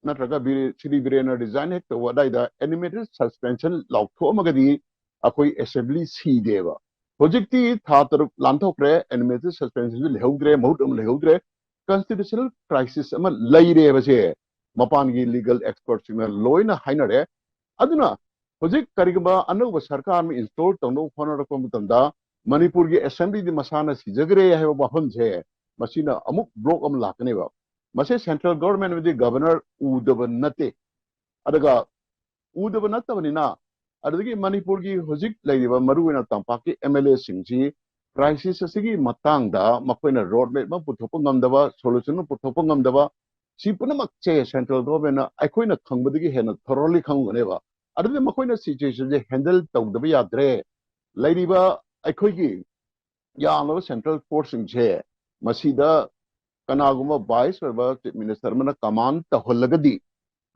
ꯅꯠꯇ꯭ꯔꯒ ꯕꯤꯔꯦ-, ꯁ꯭ꯔꯤ ꯕꯤꯔꯦꯟꯅ resign ꯍꯦꯛ ꯇꯧꯕ ꯑꯗꯨꯋꯥꯏꯗ animated suspension ꯂꯥꯎꯊꯣꯛꯑꯝꯃꯒꯗꯤ ꯑꯩꯈꯣꯏ assembly ꯁꯤꯗꯦꯕ꯫ ꯍꯧꯖꯤꯛꯇꯤ ꯊꯥ ꯇꯔꯨꯛ ꯂꯥꯟꯊꯣꯛꯈ꯭ꯔꯦ, animated suspensionꯁꯨ ꯂꯩꯍꯧꯗ꯭ꯔꯦ, ꯃꯍꯨꯠ ꯑꯃ ꯂꯩꯍꯧꯗ꯭ꯔꯦ, constitutional crisis ꯑꯃ ꯂꯩꯔꯦꯕꯁꯦ ꯃꯄꯥꯟꯒꯤ legal expertꯁꯤꯡꯅ ꯂꯣꯏꯅ ꯍꯥꯏꯅꯔꯦ꯫ ꯑꯗꯨꯅ ꯍꯧꯖꯤꯛ ꯀꯔꯤꯒꯨꯝꯕ ꯑꯅꯧꯕ ꯁꯔꯀꯥꯔ ꯑꯃ install ꯇꯧꯅꯕ ꯍꯣꯠꯅꯔꯛꯄ ꯃꯇꯝꯗ ꯃꯅꯤꯄꯨꯔꯒꯤ assemblyꯗꯤ ꯃꯁꯥꯅ ꯁꯤꯖꯈ꯭ꯔꯦ ꯍꯥꯏꯕ ꯋꯥꯐꯝꯁꯦ ꯃꯁꯤꯅ ꯑꯃꯨꯛ block ꯑꯃ ꯂꯥꯛꯀꯅꯦꯕ꯫ ꯃꯁꯤ central government ꯑꯃꯗꯤ governor ꯎꯗꯕ ꯅꯠꯇꯦ꯫ ꯑꯗꯨꯒ ꯎꯗꯕ ꯅꯠꯇꯕꯅꯤꯅ, ꯑꯗꯨꯗꯒꯤ ꯃꯅꯤꯄꯨꯔꯒꯤ ꯍꯧꯖꯤꯛ ꯂꯩꯔꯤꯕ ꯃꯔꯨꯑꯣꯏꯅ ꯇꯝꯄꯥꯛꯀꯤ MLAꯁꯤꯡꯁꯤ crisis ꯑꯁꯤꯒꯤ ꯃꯇꯥꯡꯗ ꯃꯈꯣꯏꯅ road map ꯑꯃ ꯄꯨꯊꯣꯛꯄ ꯉꯝꯗꯕ, solution ꯑꯃ ꯄꯨꯊꯣꯛꯄ ꯉꯝꯗꯕ, ꯁꯤ ꯄꯨꯝꯅꯃꯛꯁꯦ central governmentꯅ ꯑꯩꯈꯣꯏꯅ ꯈꯪꯕꯗꯒꯤ ꯍꯦꯟꯅ thoroughly ꯈꯪꯒꯅꯦꯕ꯫ ꯑꯗꯨꯗꯤ ꯃꯈꯣꯏꯅ situationꯁꯦ handle ꯇꯧꯗꯕ ꯌꯥꯗ꯭ꯔꯦ꯫ ꯂꯩꯔꯤꯕ ꯑꯩꯈꯣꯏꯒꯤ ꯌꯥꯝꯂꯕ central forceꯁꯤꯡꯁꯦ ꯃꯁꯤꯗ ꯀꯅꯥꯒꯨꯝꯕ vice ꯑꯣꯏꯕ chief minister ꯑꯃꯅ command ꯇꯧꯍꯜꯂꯒꯗꯤ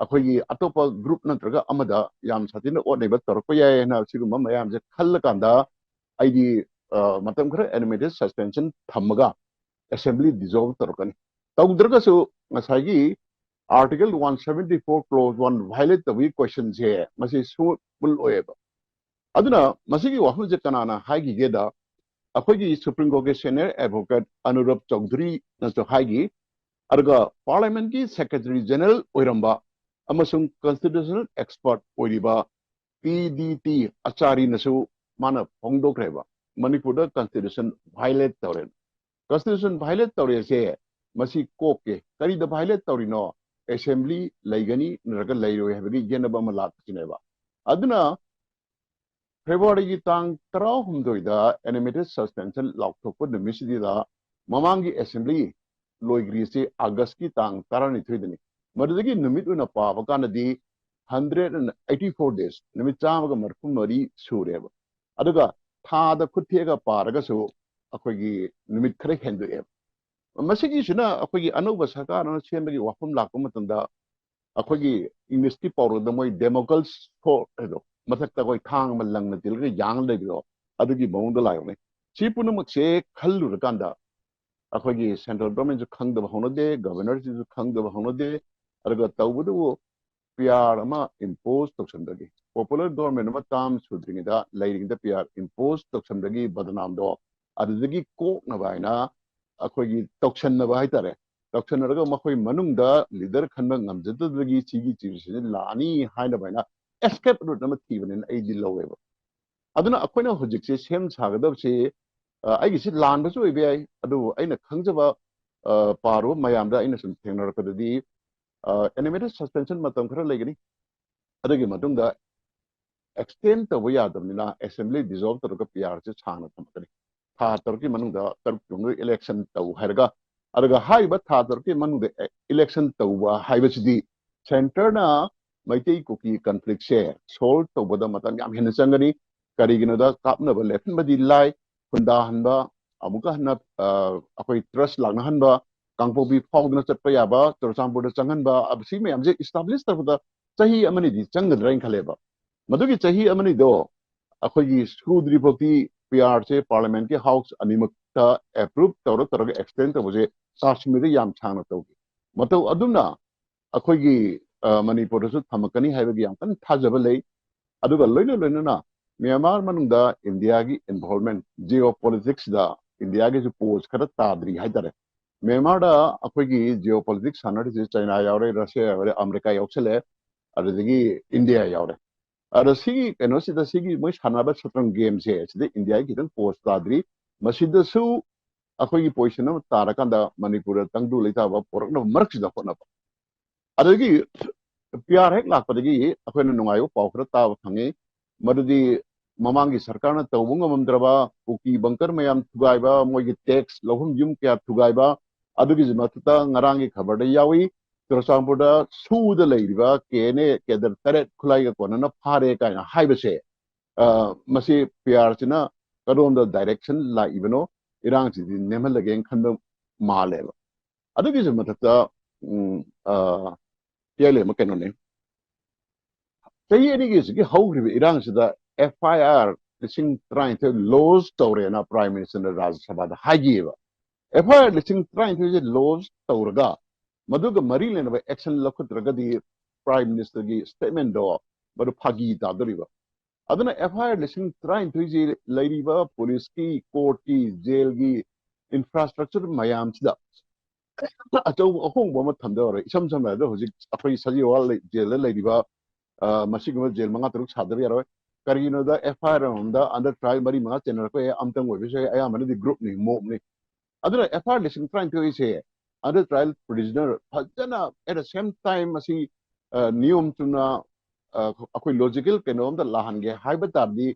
ꯑꯩꯈꯣꯏꯒꯤ ꯑꯇꯣꯞꯄ group ꯅꯠꯇ꯭ꯔꯒ ꯑꯃꯗ ꯌꯥꯝ ꯁꯥꯊꯤꯅ ꯑꯣꯠ ꯅꯩꯕ ꯇꯧꯔꯛꯄ ꯌꯥꯏ ꯍꯥꯏꯅ ꯁꯤꯒꯨꯝꯕ ꯃꯌꯥꯝꯁꯦ ꯈꯜꯂꯀꯥꯟꯗ ꯑꯩꯗꯤ, ꯑ, ꯃꯇꯝ ꯈꯔ animated suspension ꯊꯝꯃꯒ assembly dissolve ꯇꯧꯔꯛꯀꯅꯤ꯫ ꯇꯧꯗ꯭ꯔꯒꯁꯨ ꯉꯁꯥꯏꯒꯤ Article one seventy four clause one violate ꯇꯧꯕꯒꯤ questionꯁꯦ ꯃꯁꯤ ꯁꯨꯃꯨꯠ ꯑꯣꯏꯌꯦꯕ꯫ ꯑꯗꯨꯅ ꯃꯁꯤꯒꯤ ꯋꯥꯐꯝꯁꯦ ꯀꯅꯥꯅ ꯍꯥꯏꯈꯤꯒꯦꯗ, ꯑꯩꯈꯣꯏꯒꯤ Supreme Courtꯀꯤ senior advocate ꯑꯅꯨꯔꯕ ꯆꯧꯙꯨꯔꯤꯅꯁꯨ ꯍꯥꯏꯈꯤ, ꯑꯗꯨꯒ ꯄꯥꯔꯂꯤꯌꯥꯃꯦꯟꯠꯀꯤ ꯁꯦꯀ꯭ꯔꯦꯇꯔꯤ ꯖꯦꯅꯔꯦꯜ ꯑꯣꯏꯔꯝꯕ ꯑꯃꯁꯨꯡ ꯀꯟꯁꯇꯤꯇ꯭ꯌꯨꯁꯅꯦꯜ ꯑꯦꯛꯁꯄꯔꯠ ꯑꯣꯏꯔꯤꯕ ꯄꯤ ꯗꯤ ꯇꯤ ꯑꯆꯥꯔꯤꯅꯁꯨ ꯃꯥꯅ ꯐꯣꯡꯗꯣꯛꯈ꯭ꯔꯦꯕ, ꯃꯅꯤꯄꯨꯔꯗ ꯀꯟꯁꯇꯤꯇ꯭ꯌꯨꯁꯟ ꯚꯥꯏꯑꯣꯂꯦꯠ ꯇꯧꯔꯦ꯫ ꯀꯟꯁꯇꯤꯇ꯭ꯌꯨꯁꯟ ꯚꯥꯏꯑꯣꯂꯦꯠ ꯇꯧꯔꯦꯁꯦ ꯃꯁꯤ ꯀꯣꯛꯀꯦ, ꯀꯔꯤꯗ ꯚꯥꯏꯑꯣꯂꯦꯠ ꯇꯧꯔꯤꯅꯣ? ꯑꯦꯁꯦꯝꯕ꯭ꯂꯤ ꯂꯩꯒꯅꯤ ꯅꯠꯇ꯭ꯔꯒ ꯂꯩꯔꯣꯏ ꯍꯥꯏꯕꯒꯤ ꯌꯦꯠꯅꯕ ꯑꯃ ꯂꯥꯛꯄꯁꯤꯅꯦꯕ꯫ ꯑꯗꯨꯅ ꯐꯦꯕ꯭ꯔꯨꯋꯥꯔꯤꯒꯤ ꯇꯥꯡ ꯇꯔꯥꯍꯨꯝꯗꯣꯏꯗ ꯑꯦꯅꯤꯃꯦꯇꯦꯗ ꯁꯁꯄꯦꯟꯁꯟ ꯂꯥꯎꯊꯣꯛꯄ ꯅꯨꯃꯤꯠꯁꯤꯗ ꯃꯃꯥꯡꯒꯤ ꯑꯦꯁꯦꯝꯕ꯭ꯂꯤ ꯂꯣꯏꯈ꯭ꯔꯤꯁꯤ ꯑꯥꯒꯁꯀꯤ ꯇꯥꯡ ꯇꯔꯥꯅꯤꯊꯣꯏꯗꯅꯤ꯫ ꯃꯗꯨꯗꯒꯤ ꯅꯨꯃꯤꯠ ꯑꯣꯏꯅ ꯄꯥꯕ ꯀꯥꯟꯗꯗꯤ hundred and eighty four days, ꯅꯨꯃꯤꯠ ꯆꯥꯝꯃꯒ ꯃꯔꯤꯐꯨ ꯃꯔꯤ ꯁꯨꯔꯦꯕ꯫ ꯑꯗꯨꯒ ꯊꯥꯗ ꯈꯨꯠ ꯊꯦꯛꯑꯒ ꯄꯥꯔꯒꯁꯨ ꯑꯩꯈꯣꯏꯒꯤ ꯅꯨꯃꯤꯠ ꯈꯔ ꯍꯦꯟꯗꯣꯛꯑꯦꯕ꯫ ꯃꯁꯤꯒꯤꯁꯤꯅ ꯑꯩꯈꯣꯏꯒꯤ ꯑꯅꯧꯕ ꯁꯔꯀꯥꯔ ꯑꯃ ꯁꯦꯝꯕꯒꯤ ꯋꯥꯐꯝ ꯂꯥꯛꯄ ꯃꯇꯝꯗ ꯑꯩꯈꯣꯏꯒꯤ ꯏꯪꯂꯤꯁꯀꯤ ꯄꯥꯎꯔꯧꯗ ꯃꯣꯏ ꯗꯦꯃꯣꯀꯜ ꯁꯣꯔꯗ ꯍꯥꯏꯗꯣ, ꯃꯊꯛꯇ ꯑꯩꯈꯣꯏ ꯊꯥꯡ ꯑꯃ ꯂꯪꯅ ꯇꯤꯜꯂꯒ ꯌꯥꯡ ꯂꯩꯕꯗꯣ, ꯑꯗꯨꯒꯤ ꯃꯑꯣꯡꯗ ꯂꯥꯛꯑꯦ꯫ ꯁꯤ ꯄꯨꯝꯅꯃꯛꯁꯦ ꯈꯜꯂꯨꯔꯀꯥꯟꯗ ꯑꯩꯈꯣꯏꯒꯤ ꯁꯦꯟꯇ꯭ꯔꯦꯜ ꯒꯚꯔꯟꯃꯦꯟꯠꯁꯨ ꯈꯪꯗꯕ ꯍꯧꯅꯗꯦ, ꯒꯚꯔꯅꯔꯁꯤꯁꯨ ꯈꯪꯗꯕ ꯍꯧꯅꯗꯦ꯫ ꯑꯗꯨꯒ ꯇꯧꯕꯇꯕꯨ ꯄꯤ ꯑꯥꯔ ꯑꯃ ꯏꯝꯄꯣꯖ ꯇꯧꯁꯟꯕꯒꯤ, ꯄꯣꯄꯨꯂꯔ ꯒꯚꯔꯟꯃꯦꯟꯠ ꯑꯃ ꯇꯥꯔꯝ ꯁꯨꯗ꯭ꯔꯤꯉꯩꯗ ꯂꯩꯔꯤꯉꯩꯗ ꯄꯤ ꯑꯥꯔ ꯏꯝꯄꯣꯖ ꯇꯧꯁꯟꯕꯒꯤ ꯕꯗꯅꯥꯝꯗꯣ ꯑꯗꯨꯗꯒꯤ ꯀꯣꯛꯅꯕ ꯍꯥꯏꯅ ꯑꯩꯈꯣꯏꯒꯤ ꯇꯧꯁꯟꯅꯕ ꯍꯥꯏꯇꯥꯔꯦ, ꯇꯧꯁꯟꯅꯔꯒ ꯃꯈꯣꯏ ꯃꯅꯨꯡꯗ ꯂꯤꯗꯔ ꯈꯟꯕ ꯉꯝꯖꯗꯕꯗꯒꯤ ꯁꯤꯒꯤ ꯁꯤꯆꯨꯋꯦꯁꯟꯁꯤ ꯂꯥꯛꯑꯅꯤ ꯍꯥꯏꯅꯕ ꯍꯥꯏꯅ ꯑꯦꯁꯀꯦꯞ ꯔꯨꯠ ꯑꯃ ꯊꯤꯕꯅꯦꯅ ꯑꯩꯗꯤ ꯂꯧꯋꯦꯕ꯫ ꯑꯗꯨꯅ ꯑꯩꯈꯣꯏꯅ ꯍꯧꯖꯤꯛꯁꯦ ꯁꯦꯝ ꯁꯥꯒꯗꯕꯁꯤ, ꯑ, ꯑꯩꯒꯤꯁꯤ ꯂꯥꯟꯕꯁꯨ ꯑꯣꯏꯕ ꯌꯥꯏ, ꯑꯗꯨꯕꯨ ꯑꯩꯅ ꯈꯪꯖꯕ, ꯑ, ꯄꯥꯔꯨꯕ ꯃꯌꯥꯝꯗ ꯑꯩꯅ ꯁꯨꯝ ꯊꯦꯡꯅꯔꯛꯄꯗꯗꯤ, ꯑ, ꯑꯦꯅꯤꯃꯦꯇꯦꯗ ꯁꯁꯄꯦꯟꯁꯟ ꯃꯇꯝ ꯈꯔ ꯂꯩꯒꯅꯤ, ꯑꯗꯨꯒꯤ ꯃꯇꯨꯡꯗ ꯑꯦꯛꯁꯇꯦꯟ ꯇꯧꯕ ꯌꯥꯗꯕꯅꯤꯅ ꯑꯦꯁꯦꯝꯕ꯭ꯂꯤ ꯗꯤꯖꯣꯜꯕ ꯇꯧꯔꯒ ꯄꯤ ꯑꯥꯔꯁꯦ ꯁꯥꯡꯅ ꯊꯝꯃꯛꯀꯅꯤ꯫ ꯊꯥ ꯇꯔꯨꯛꯀꯤ ꯃꯅꯨꯡꯗ ꯇꯔꯨꯛꯀꯤ ꯃꯅꯨꯡꯗ ꯏꯂꯦꯛꯁꯟ ꯇꯧ ꯍꯥꯏꯔꯒ, ꯑꯗꯨꯒ ꯍꯥꯏꯔꯤꯕ ꯊꯥ ꯇꯔꯨꯛꯀꯤ ꯃꯅꯨꯡꯗ ꯏꯂꯦꯛꯁꯟ ꯇꯧꯕ ꯍꯥꯏꯕꯁꯤꯗꯤ ꯁꯦꯟꯇꯔꯅ ꯃꯩꯇꯩ ꯀꯨꯀꯤ ꯀꯟꯐ꯭ꯂꯤꯛꯁꯦ ꯁꯣꯜꯕ ꯇꯧꯕꯗ ꯃꯇꯝ ꯌꯥꯝ ꯍꯦꯟꯅ ꯆꯪꯒꯅꯤ꯫ ꯀꯔꯤꯒꯤꯅꯣꯗ ꯀꯥꯞꯅꯕ ꯂꯦꯞꯍꯟꯕꯗꯤ ꯂꯥꯏ, ꯍꯨꯟꯗꯥꯍꯟꯕ, ꯑꯃꯨꯛꯀ ꯍꯟꯅ, ꯑ, ꯑꯩꯈꯣꯏ ꯇ꯭ꯔꯁ ꯂꯥꯛꯅꯍꯟꯕ, ꯀꯥꯡꯄꯣꯛꯄꯤ ꯐꯥꯎꯗꯨꯅ ꯆꯠꯄ ꯌꯥꯕ, ꯆꯨꯔꯆꯥꯟꯄꯨꯔꯗ ꯆꯪꯍꯟꯕ, ꯑ, ꯁꯤ ꯃꯌꯥꯝꯁꯦ ꯏꯁꯇꯥꯕ꯭ꯂꯤꯁ ꯇꯧꯕꯗ ꯆꯍꯤ ꯑꯃꯅꯤꯗꯤ ꯆꯪꯒꯗ꯭ꯔꯥ ꯍꯥꯏꯅ ꯈꯜꯂꯦꯕ꯫ ꯃꯗꯨꯒꯤ ꯆꯍꯤ ꯑꯃꯅꯤꯗꯣ ꯑꯩꯈꯣꯏꯒꯤ ꯁꯨꯗ꯭ꯔꯤ ꯐꯥꯎꯗꯤ ꯄꯤ ꯑꯥꯔꯁꯦ ꯄꯥꯔꯂꯤꯌꯥꯃꯦꯟꯠꯀꯤ ꯍꯥꯎꯁ ꯑꯅꯤꯃꯛꯇ ꯑꯦꯄ꯭ꯔꯨꯞ ꯇꯧꯔ ꯇꯧꯔꯒ ꯑꯦꯛꯁꯇꯦꯟ ꯇꯧꯕꯁꯦ ꯀꯥꯁꯃꯤꯔꯗ ꯌꯥꯝ ꯁꯥꯡꯅ ꯇꯧꯈꯤ꯫ ꯃꯇꯧ ꯑꯗꯨꯝꯅ ꯑꯩꯈꯣꯏꯒꯤ, ꯑ, ꯃꯅꯤꯄꯨꯔꯗꯁꯨ ꯊꯝꯃꯛꯀꯅꯤ ꯍꯥꯏꯕꯒꯤ ꯌꯥꯝ ꯀꯟꯅ ꯊꯥꯖꯕ ꯂꯩ꯫ ꯑꯗꯨꯒ ꯂꯣꯏꯅ ꯂꯣꯏꯅꯅ ꯃ꯭ꯌꯥꯟꯃꯥꯔ ꯃꯅꯨꯡꯗ ꯏꯟꯗꯤꯌꯥꯒꯤ ꯏꯟꯚꯣꯜꯕꯃꯦꯟꯠ, ꯖꯤꯑꯣ ꯄꯣꯂꯤꯇꯤꯛꯁꯇ ꯏꯟꯗꯤꯌꯥꯒꯤꯁꯨ ꯄꯣꯁ ꯈꯔ ꯇꯥꯗ꯭ꯔꯤ ꯍꯥꯏꯇꯥꯔꯦ꯫ ꯃ꯭ꯌꯥꯟꯃꯥꯔꯗ ꯑꯩꯈꯣꯏꯒꯤ ꯖꯤꯑꯣ ꯄꯣꯂꯤꯇꯤꯛꯁ ꯁꯥꯟꯅꯔꯤꯁꯦ ꯆꯩꯅꯥ ꯌꯥꯎꯔꯦ, ꯔꯁꯤꯌꯥ ꯌꯥꯎꯔꯦ, ꯑꯃꯦꯔꯤꯀꯥ ꯌꯥꯎꯁꯜꯂꯦ, ꯑꯗꯨꯗꯒꯤ ꯏꯟꯗꯤꯌꯥ ꯌꯥꯎꯔꯦ꯫ ꯑꯗꯣ ꯁꯤꯒꯤ ꯀꯩꯅꯣꯁꯤꯗ, ꯁꯤꯒꯤ ꯃꯣꯏ ꯁꯥꯟꯅꯕ ꯁꯇ꯭ꯔꯪ ꯒꯦꯝꯁꯦ ꯁꯤꯗ ꯏꯟꯗꯤꯌꯥꯒꯤ ꯈꯤꯇꯪ ꯄꯣꯁ ꯇꯥꯗ꯭ꯔꯤ꯫ ꯃꯁꯤꯗꯁꯨ ꯑꯩꯈꯣꯏꯒꯤ ꯄꯣꯖꯤꯁꯟ ꯑꯃ ꯇꯥꯔꯀꯥꯟꯗ ꯃꯅꯤꯄꯨꯔꯗ ꯇꯪꯗꯨ ꯂꯩꯇꯥꯕ ꯄꯣꯔꯛꯅꯕ ꯃꯔꯛꯁꯤꯗ ꯍꯣꯠꯅꯕ꯫ ꯑꯗꯒꯤ ꯄꯤ ꯑꯥꯔ ꯍꯦꯛ ꯂꯥꯛꯄꯗꯒꯤ ꯑꯩꯈꯣꯏꯅ ꯅꯨꯡꯉꯥꯏꯕ ꯄꯥꯎ ꯈꯔ ꯇꯥꯕ ꯐꯪꯉꯤ꯫ ꯃꯗꯨꯗꯤ ꯃꯃꯥꯡꯒꯤ ꯁꯔꯀꯥꯔꯅ ꯇꯧꯕ ꯉꯝꯃꯝꯗ꯭ꯔꯕ ꯀꯨꯀꯤ ꯕꯪꯀꯔ ꯃꯌꯥꯝ ꯊꯨꯒꯥꯏꯕ, ꯃꯣꯏꯒꯤ ꯇꯦꯛꯁ ꯂꯧꯐꯝ ꯌꯨꯝ ꯀꯌꯥ ꯊꯨꯒꯥꯏꯕ, ꯑꯗꯨꯒꯤꯁꯨ ꯃꯊꯛꯇ ꯉꯔꯥꯡꯒꯤ ꯈꯕꯔꯗ ꯌꯥꯎꯏ, ꯆꯨꯔꯆꯥꯟꯄꯨꯔꯗ ꯁꯨꯗ ꯂꯩꯔꯤꯕ ꯀꯦ ꯑꯦꯟ ꯑꯦ ꯀꯦꯗꯔ ꯇꯔꯦꯠ ꯈꯨꯠꯂꯥꯏꯒ ꯀꯣꯟꯅꯅ ꯐꯥꯔꯦ ꯀꯥꯏꯅ ꯍꯥꯏꯕꯁꯦ, ꯑ, ꯃꯁꯤ ꯄꯤ ꯑꯥꯔꯁꯤꯅ ꯀꯔꯣꯝꯗ ꯗꯥꯏꯔꯦꯛꯁꯟ ꯂꯥꯛꯏꯕꯅꯣ, ꯏꯔꯥꯡꯁꯤꯗꯤ ꯅꯦꯝꯍꯜꯂꯒꯦꯅ ꯈꯟꯕ ꯃꯥꯜꯂꯦꯕ꯫ ꯑꯗꯨꯒꯤꯁꯨ ꯃꯊꯛꯇ, ꯎꯝ, ꯑ, ꯄꯤꯌꯥꯏꯂꯦ ꯑꯃ ꯀꯩꯅꯣꯅꯦ꯫ ꯆꯍꯤ ꯑꯅꯤꯒꯤꯁꯤꯒꯤ ꯍꯧꯈ꯭ꯔꯤꯕ ꯏꯔꯥꯡꯁꯤꯗ ꯑꯦꯐ ꯑꯥꯏ ꯑꯥꯔ ꯂꯤꯁꯤꯡ ꯇꯔꯥꯅꯤꯊꯣꯏ ꯂꯣꯖ ꯇꯧꯔꯦꯅ ꯄ꯭ꯔꯥꯏꯝ ꯃꯤꯅꯤꯁꯇꯔꯅ ꯔꯥꯖ꯭ꯌ ꯁꯚꯥꯗ ꯍꯥꯏꯈꯤꯑꯕ꯫ ꯑꯦꯐ ꯑꯥꯏ ꯑꯥꯔ ꯂꯤꯁꯤꯡ ꯇꯔꯥꯅꯤꯊꯣꯏꯁꯦ ꯂꯣꯖ ꯇꯧꯔꯒ ꯃꯗꯨꯒ ꯃꯔꯤ ꯂꯩꯅꯕ ꯑꯦꯛꯁꯟ ꯂꯧꯈꯠꯇ꯭ꯔꯒꯗꯤ ꯄ꯭ꯔꯥꯏꯝ ꯃꯤꯅꯤꯁꯇꯔꯒꯤ ꯁ꯭ꯇꯦꯠꯃꯦꯟꯗꯣ ꯃꯗꯨ ꯐꯥꯒꯤ ꯇꯥꯗꯣꯔꯤꯕ꯫ ꯑꯗꯨꯅ ꯑꯦꯐ ꯑꯥꯏ ꯑꯥꯔ ꯂꯤꯁꯤꯡ ꯇꯔꯥꯅꯤꯊꯣꯏꯁꯤ ꯂꯩꯔꯤꯕ ꯄꯨꯂꯤꯁꯀꯤ, ꯀꯣꯔꯠꯀꯤ, ꯖꯦꯜꯒꯤ ꯏꯟꯐ꯭ꯔꯥꯁ꯭ꯇ꯭ꯔꯛꯆꯔ ꯃꯌꯥꯝꯁꯤꯗ ꯑꯆꯧꯕ ꯑꯍꯣꯡꯕ ꯑꯃ ꯊꯝꯗꯧꯔꯦ꯫ ꯏꯁꯝ ꯁꯝꯅ ꯍꯥꯏꯔꯕꯗ ꯍꯧꯖꯤꯛ ꯑꯩꯈꯣꯏ ꯁꯖꯤꯋꯥ ꯂꯩ-, ꯖꯦꯜꯗ ꯂꯩꯔꯤꯕ, ꯑ, ꯃꯁꯤꯒꯨꯝꯕ ꯖꯦꯜ ꯃꯉꯥ ꯇꯔꯨꯛ ꯁꯥꯗꯕ ꯌꯥꯔꯣꯏ꯫ ꯀꯔꯤꯒꯤꯅꯣꯗ ꯑꯦꯐ ꯑꯥꯏ ꯑꯥꯔ ꯑꯃꯃꯝꯗ ꯑꯟꯗꯔ ꯇ꯭ꯔꯥꯌꯦꯜ ꯃꯔꯤ ꯃꯉꯥ ꯆꯦꯟꯅꯔꯛꯄ ꯌꯥꯏ, ꯑꯃꯇꯪ ꯑꯣꯏꯕꯁꯨ ꯌꯥꯏ, ꯑꯌꯥꯝꯕꯅꯗꯤ ꯒ꯭ꯔꯨꯞꯅꯤ, ꯃꯣꯞꯅꯤ꯫ ꯑꯗꯨꯅ ꯑꯦꯐ ꯑꯥꯏ ꯑꯥꯔ ꯂꯤꯁꯤꯡ ꯇꯔꯥꯅꯤꯊꯣꯏꯁꯦ ꯑꯟꯗꯔ ꯇ꯭ꯔꯥꯌꯦꯜ ꯄ꯭ꯔꯤꯖꯅꯔ ꯐꯖꯅ at the same time ꯃꯁꯤ, ꯑ, ꯅꯤꯌꯣꯝ ꯆꯨꯝꯅ, ꯑ, ꯑꯩꯈꯣꯏ ꯂꯣꯖꯤꯀꯦꯜ ꯀꯩꯅꯣ ꯑꯝꯗ ꯂꯥꯛꯍꯟꯒꯦ ꯍꯥꯏꯕ ꯇꯥꯔꯗꯤ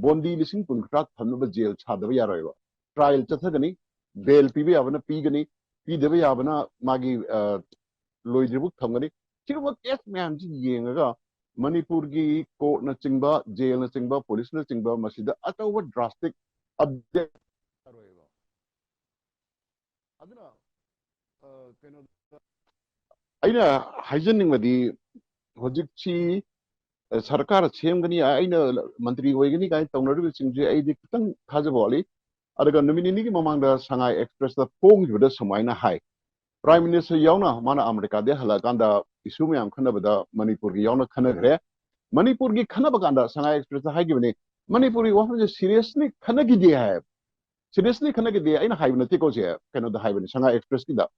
ꯕꯣꯟꯗꯤ ꯂꯤꯁꯤꯡ ꯀꯨꯟ ꯀꯨꯟꯊ꯭ꯔꯥ ꯊꯝꯅꯕ ꯖꯦꯜ ꯁꯥꯗꯕ ꯌꯥꯔꯣꯏꯕ꯫ ꯇ꯭ꯔꯥꯌꯦꯜ ꯆꯠꯊꯒꯅꯤ, ꯕꯦꯜ ꯄꯤꯕ ꯌꯥꯕꯅ ꯄꯤꯒꯅꯤ, ꯄꯤꯗꯕ ꯌꯥꯕꯅ ꯃꯥꯒꯤ, ꯑ, ꯂꯣꯏꯗ꯭ꯔꯤꯐꯥꯎ ꯊꯝꯒꯅꯤ꯫ ꯁꯤꯒꯨꯝꯕ ꯀꯦꯁ ꯃꯌꯥꯝꯁꯤ ꯌꯦꯡꯉꯒ ꯃꯅꯤꯄꯨꯔꯒꯤ ꯀꯣꯔꯠꯅꯆꯤꯡꯕ, ꯖꯦꯜꯅꯆꯤꯡꯕ, ꯄꯨꯂꯤꯁꯅꯆꯤꯡꯕ ꯃꯁꯤꯗ ꯑꯆꯧꯕ ꯗ꯭ꯔꯥꯁꯇꯤꯛ ꯑꯞꯗꯦꯠ ꯂꯥꯛꯑꯔꯣꯏꯕ꯫ ꯑꯗꯨꯅ, ꯑ, ꯀꯩꯅꯣꯗ ꯑꯩꯅ ꯍꯥꯏꯖꯅꯤꯡꯕꯗꯤ ꯍꯧꯖꯤꯛꯁꯤ, ꯑ, ꯁꯔꯀꯥꯔ ꯁꯦꯝꯒꯅꯤ, ꯑꯩꯅ ꯃꯟꯇ꯭ꯔꯤ ꯑꯣꯏꯒꯅꯤ ꯀꯥꯏꯅ ꯇꯧꯅꯔꯤꯕꯁꯤꯡꯁꯦ ꯑꯩꯗꯤ ꯈꯤꯇꯪ ꯊꯥꯖꯕ ꯋꯥꯠꯂꯤ꯫ ꯑꯗꯨꯒ ꯅꯨꯃꯤꯠ ꯅꯤꯅꯤꯒꯤ ꯃꯃꯥꯡꯗ ꯁꯉꯥꯏ ꯑꯦꯛꯁꯄ꯭ꯔꯦꯁꯇ ꯐꯣꯡꯈꯤꯕꯗ ꯁꯨꯃꯥꯏꯅ ꯍꯥꯏ, ꯄ꯭ꯔꯥꯏꯝ ꯃꯤꯅꯤꯁꯇꯔ ꯌꯥꯎꯅ ꯃꯥꯅ ꯑꯃꯦꯔꯤꯀꯥꯗꯒꯤ ꯍꯜꯂꯛꯑꯀꯥꯟꯗ ꯏꯁꯨ ꯃꯌꯥꯝ ꯈꯟꯅꯕꯗ ꯃꯅꯤꯄꯨꯔꯒꯤ ꯌꯥꯎꯅ ꯈꯟꯅꯈ꯭ꯔꯦ꯫ ꯃꯅꯤꯄꯨꯔꯒꯤ ꯈꯟꯅꯕ ꯀꯥꯟꯗ ꯁꯉꯥꯏ ꯑꯦꯛꯁꯄ꯭ꯔꯦꯁꯇ ꯍꯥꯏꯈꯤꯕꯅꯤ, ꯃꯅꯤꯄꯨꯔꯒꯤ ꯋꯥꯐꯝꯁꯦ ꯁꯤꯔꯤꯌꯁꯂꯤ ꯈꯟꯅꯈꯤꯗꯦ ꯍꯥꯏ꯫ ꯁꯤꯔꯤꯌꯁꯂꯤ ꯈꯟꯅꯈꯤꯗꯦ, ꯑꯩꯅ ꯍꯥꯏꯕ ꯅꯠꯇꯦꯀꯣ, ꯁꯦ ꯀꯩꯅꯣꯗ ꯍꯥꯏꯕꯅꯤ, ꯁꯉꯥꯏ ꯑꯦꯛꯁꯄ꯭ꯔꯦꯁꯀꯤꯗ꯫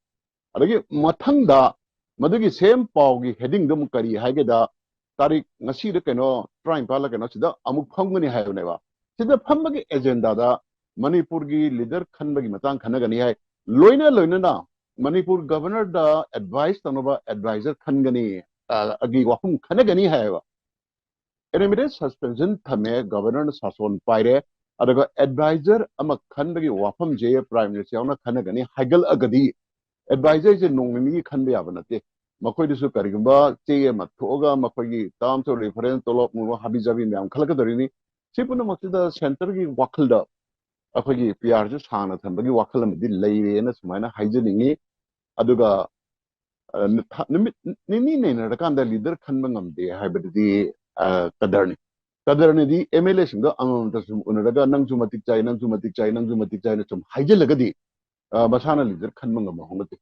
ꯑꯗꯒꯤ ꯃꯊꯪꯗ ꯃꯗꯨꯒꯤ ꯁꯦꯝ ꯄꯥꯎꯒꯤ ꯍꯦꯗꯤꯡꯗꯨ ꯑꯃꯨꯛ ꯀꯔꯤ ꯍꯥꯏꯒꯦꯗ, ꯇꯥꯔꯤꯛ ꯉꯁꯤꯗ ꯀꯩꯅꯣ, ꯇꯔꯥꯅꯤꯄꯥꯜꯂ ꯀꯩꯅꯣ, ꯁꯤꯗ ꯑꯃꯨꯛ ꯐꯝꯒꯅꯤ ꯍꯥꯏꯕꯅꯦꯕ꯫ ꯁꯤꯗ ꯐꯝꯕꯒꯤ ꯑꯦꯖꯦꯟꯗꯥꯗ ꯃꯅꯤꯄꯨꯔꯒꯤ ꯂꯤꯗꯔ ꯈꯟꯕꯒꯤ ꯃꯇꯥꯡ ꯈꯟꯅꯒꯅꯤ ꯍꯥꯏ꯫ ꯂꯣꯏꯅ ꯂꯣꯏꯅꯅ ꯃꯅꯤꯄꯨꯔ ꯒꯚꯔꯅꯔꯗ ꯑꯦꯗꯚꯥꯏꯁ ꯇꯧꯅꯕ ꯑꯦꯗꯚꯥꯏꯖꯔ ꯈꯟꯒꯅꯤ, ꯑ, ꯑꯒꯤ ꯋꯥꯐꯝ ꯈꯟꯅꯒꯅꯤ ꯍꯥꯏꯌꯦꯕ꯫ ꯑꯦꯅꯤꯃꯤꯇꯦꯠ ꯁꯁꯄꯦꯟꯁꯟ ꯊꯝꯃꯦ, ꯒꯚꯔꯅꯔꯅ ꯁꯥꯁꯣꯟ ꯄꯥꯏꯔꯦ, ꯑꯗꯨꯒ ꯑꯦꯗꯚꯥꯏꯖꯔ ꯑꯃ ꯈꯟꯕꯒꯤ ꯋꯥꯐꯝꯁꯦ ꯄ꯭ꯔꯥꯏꯝ ꯃꯤꯅꯤꯁꯇꯔ ꯌꯥꯎꯅ ꯈꯟꯅꯒꯅꯤ ꯍꯥꯏꯒꯠꯂꯛꯑꯒꯗꯤ, ꯑꯦꯗꯚꯥꯏꯖꯔꯁꯦ ꯅꯣꯡ ꯅꯤꯅꯤꯒꯤ ꯈꯟꯕ ꯌꯥꯕ ꯅꯠꯇꯦ꯫ ꯃꯈꯣꯏꯗꯁꯨ ꯀꯔꯤꯒꯨꯝꯕ ꯆꯦ ꯑꯃ ꯊꯣꯛꯑꯒ ꯃꯈꯣꯏꯒꯤ ꯇꯥꯔꯝꯁ ꯑꯣꯐ ꯔꯤꯐꯔꯦꯟꯁ, ꯇꯣꯂꯣꯞ ꯅꯨꯡꯂꯣꯞ, ꯍꯥꯕꯤ ꯖꯥꯕꯤ ꯃꯌꯥꯝ ꯈꯜꯂꯛꯀꯗꯧꯔꯤꯅꯤ꯫ ꯁꯤ ꯄꯨꯝꯅꯃꯛꯁꯤꯗ ꯁꯦꯟꯇꯔꯒꯤ ꯋꯥꯈꯜꯗ ꯑꯩꯈꯣꯏꯒꯤ ꯄꯤ ꯑꯥꯔꯁꯨ ꯁꯥꯡꯅ ꯊꯝꯕꯒꯤ ꯋꯥꯈꯜ ꯑꯃꯗꯤ ꯂꯩꯔꯦꯅ ꯁꯨꯃꯥꯏꯅ ꯍꯥꯏꯖꯅꯤꯡꯉꯤ꯫ ꯑꯗꯨꯒ, ꯑ, ꯅ-, ꯊ-, ꯅꯨꯃꯤꯠ ꯅꯤꯅꯤ ꯅꯩꯅꯔꯀꯥꯟꯗ ꯂꯤꯗꯔ ꯈꯟꯕ ꯉꯝꯗꯦ ꯍꯥꯏꯕꯗꯨꯗꯤ, ꯑ, ꯀꯗꯔꯅꯤ꯫ ꯀꯗꯔꯅꯗꯤ ꯑꯦꯝ ꯑꯦꯜ ꯑꯦꯁꯤꯡꯗꯣ ꯑꯃꯃꯝꯇ ꯁꯨꯝ ꯎꯅꯔꯒ, "ꯅꯪꯁꯨ ꯃꯇꯤꯛ ꯆꯥꯏ, ꯅꯪꯁꯨ ꯃꯇꯤꯛ ꯆꯥꯏ, ꯅꯪꯁꯨ ꯃꯇꯤꯛ ꯆꯥꯏꯅ ꯁꯨꯝ ꯍꯥꯏꯖꯤꯜꯂꯒꯗꯤ, ꯑ, ꯃꯁꯥꯅ ꯂꯤꯗꯔ ꯈꯟꯕ ꯉꯝꯕ ꯍꯧꯅꯗꯦ꯫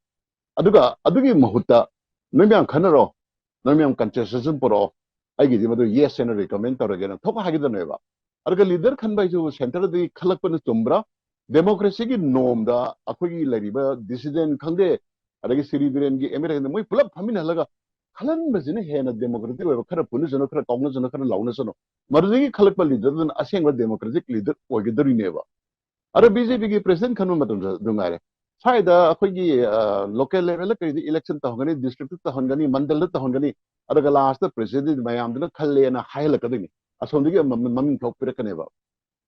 ꯑꯗꯨꯒ ꯑꯗꯨꯒꯤ ꯃꯍꯨꯠꯇ ꯅꯣꯏ ꯃꯌꯥꯝ ꯈꯟꯅꯔꯣ, ꯅꯣꯏ ꯃꯌꯥꯝ ꯀꯟꯁꯦꯟꯁꯁ ꯑꯃ ꯄꯨꯔꯛꯑꯣ, ꯑꯩꯒꯤꯗꯤ ꯃꯗꯨ ꯌꯦꯁ ꯍꯥꯏꯅ ꯔꯤꯀꯃꯦꯟ ꯇꯧꯔꯒꯦꯅ ꯊꯣꯛ ꯍꯥꯏꯒꯗꯕꯅꯦꯕ꯫ ꯑꯗꯨꯒ ꯂꯤꯗꯔ ꯈꯟꯕ ꯍꯥꯏꯁꯤꯕꯨ ꯁꯦꯟꯇꯔꯗꯒꯤ ꯈꯜꯂꯛꯄꯅ ꯆꯨꯝꯕ꯭ꯔꯥ? ꯗꯦꯃꯣꯀ꯭ꯔꯦꯁꯤꯒꯤ ꯅꯣꯝꯗ ꯑꯩꯈꯣꯏꯒꯤ ꯂꯩꯔꯤꯕ ꯗꯤꯁꯤꯗꯦꯟ ꯈꯪꯗꯦ, ꯑꯗꯒꯤ ꯁꯤꯔꯤ ꯕꯤꯔꯦꯟꯒꯤ ꯑꯦꯝ ꯑꯦꯜ ꯑꯦ ꯈꯪꯗꯦ, ꯃꯣꯏ ꯄꯨꯂꯞ ꯐꯝꯃꯤꯟꯅꯍꯜꯂꯒ ꯈꯜꯍꯟꯕꯁꯤꯅ ꯍꯦꯟꯅ ꯗꯦꯃꯣꯀ꯭ꯔꯦꯇꯤꯛ ꯑꯣꯏꯕ, ꯈꯔ ꯄꯨꯟꯅꯁꯅꯨ, ꯈꯔ ꯀꯥꯎꯅꯁꯅꯨ, ꯈꯔ ꯂꯥꯎꯅꯁꯅꯨ, ꯃꯗꯨꯗꯒꯤ ꯈꯜꯂꯛꯄ ꯂꯤꯗꯔꯗꯨꯅ ꯑꯁꯦꯡꯕ ꯗꯦꯃꯣꯀ꯭ꯔꯦꯇꯤꯛ ꯂꯤꯗꯔ ꯑꯣꯏꯒꯗꯧꯔꯤꯅꯦꯕ꯫ ꯑꯗ ꯕꯤ ꯖꯦ ꯄꯤꯒꯤ ꯄ꯭ꯔꯦꯁꯤꯗꯦꯟ ꯈꯟꯕ ꯃꯇꯝꯗ ꯑꯗꯨ ꯉꯥꯏꯔꯦ꯫ ꯁ꯭ꯋꯥꯏꯗ ꯑꯩꯈꯣꯏꯒꯤ, ꯑ, ꯂꯣꯀꯦꯜ ꯂꯦꯚꯦꯜꯗ ꯀꯔꯤꯗ ꯏꯂꯦꯛꯁꯟ ꯇꯧꯍꯟꯒꯅꯤ, ꯗꯤꯁꯇ꯭ꯔꯤꯛꯇ ꯇꯧꯍꯟꯒꯅꯤ, ꯃꯟꯗꯜꯗ ꯇꯧꯍꯟꯒꯅꯤ, ꯑꯗꯨꯒ ꯂꯥꯁꯇ ꯄ꯭ꯔꯦꯁꯤꯗꯦꯟ ꯃꯌꯥꯝꯗꯨꯅ ꯈꯜꯂꯦꯅ ꯍꯥꯏꯍꯜꯂꯛꯀꯗꯣꯏꯅꯤ꯫ ꯑꯁꯣꯝꯗꯒꯤ ꯑꯃ ꯃꯃꯤꯡ ꯊꯣꯛ ꯄꯤꯔꯛꯀꯅꯦꯕ꯫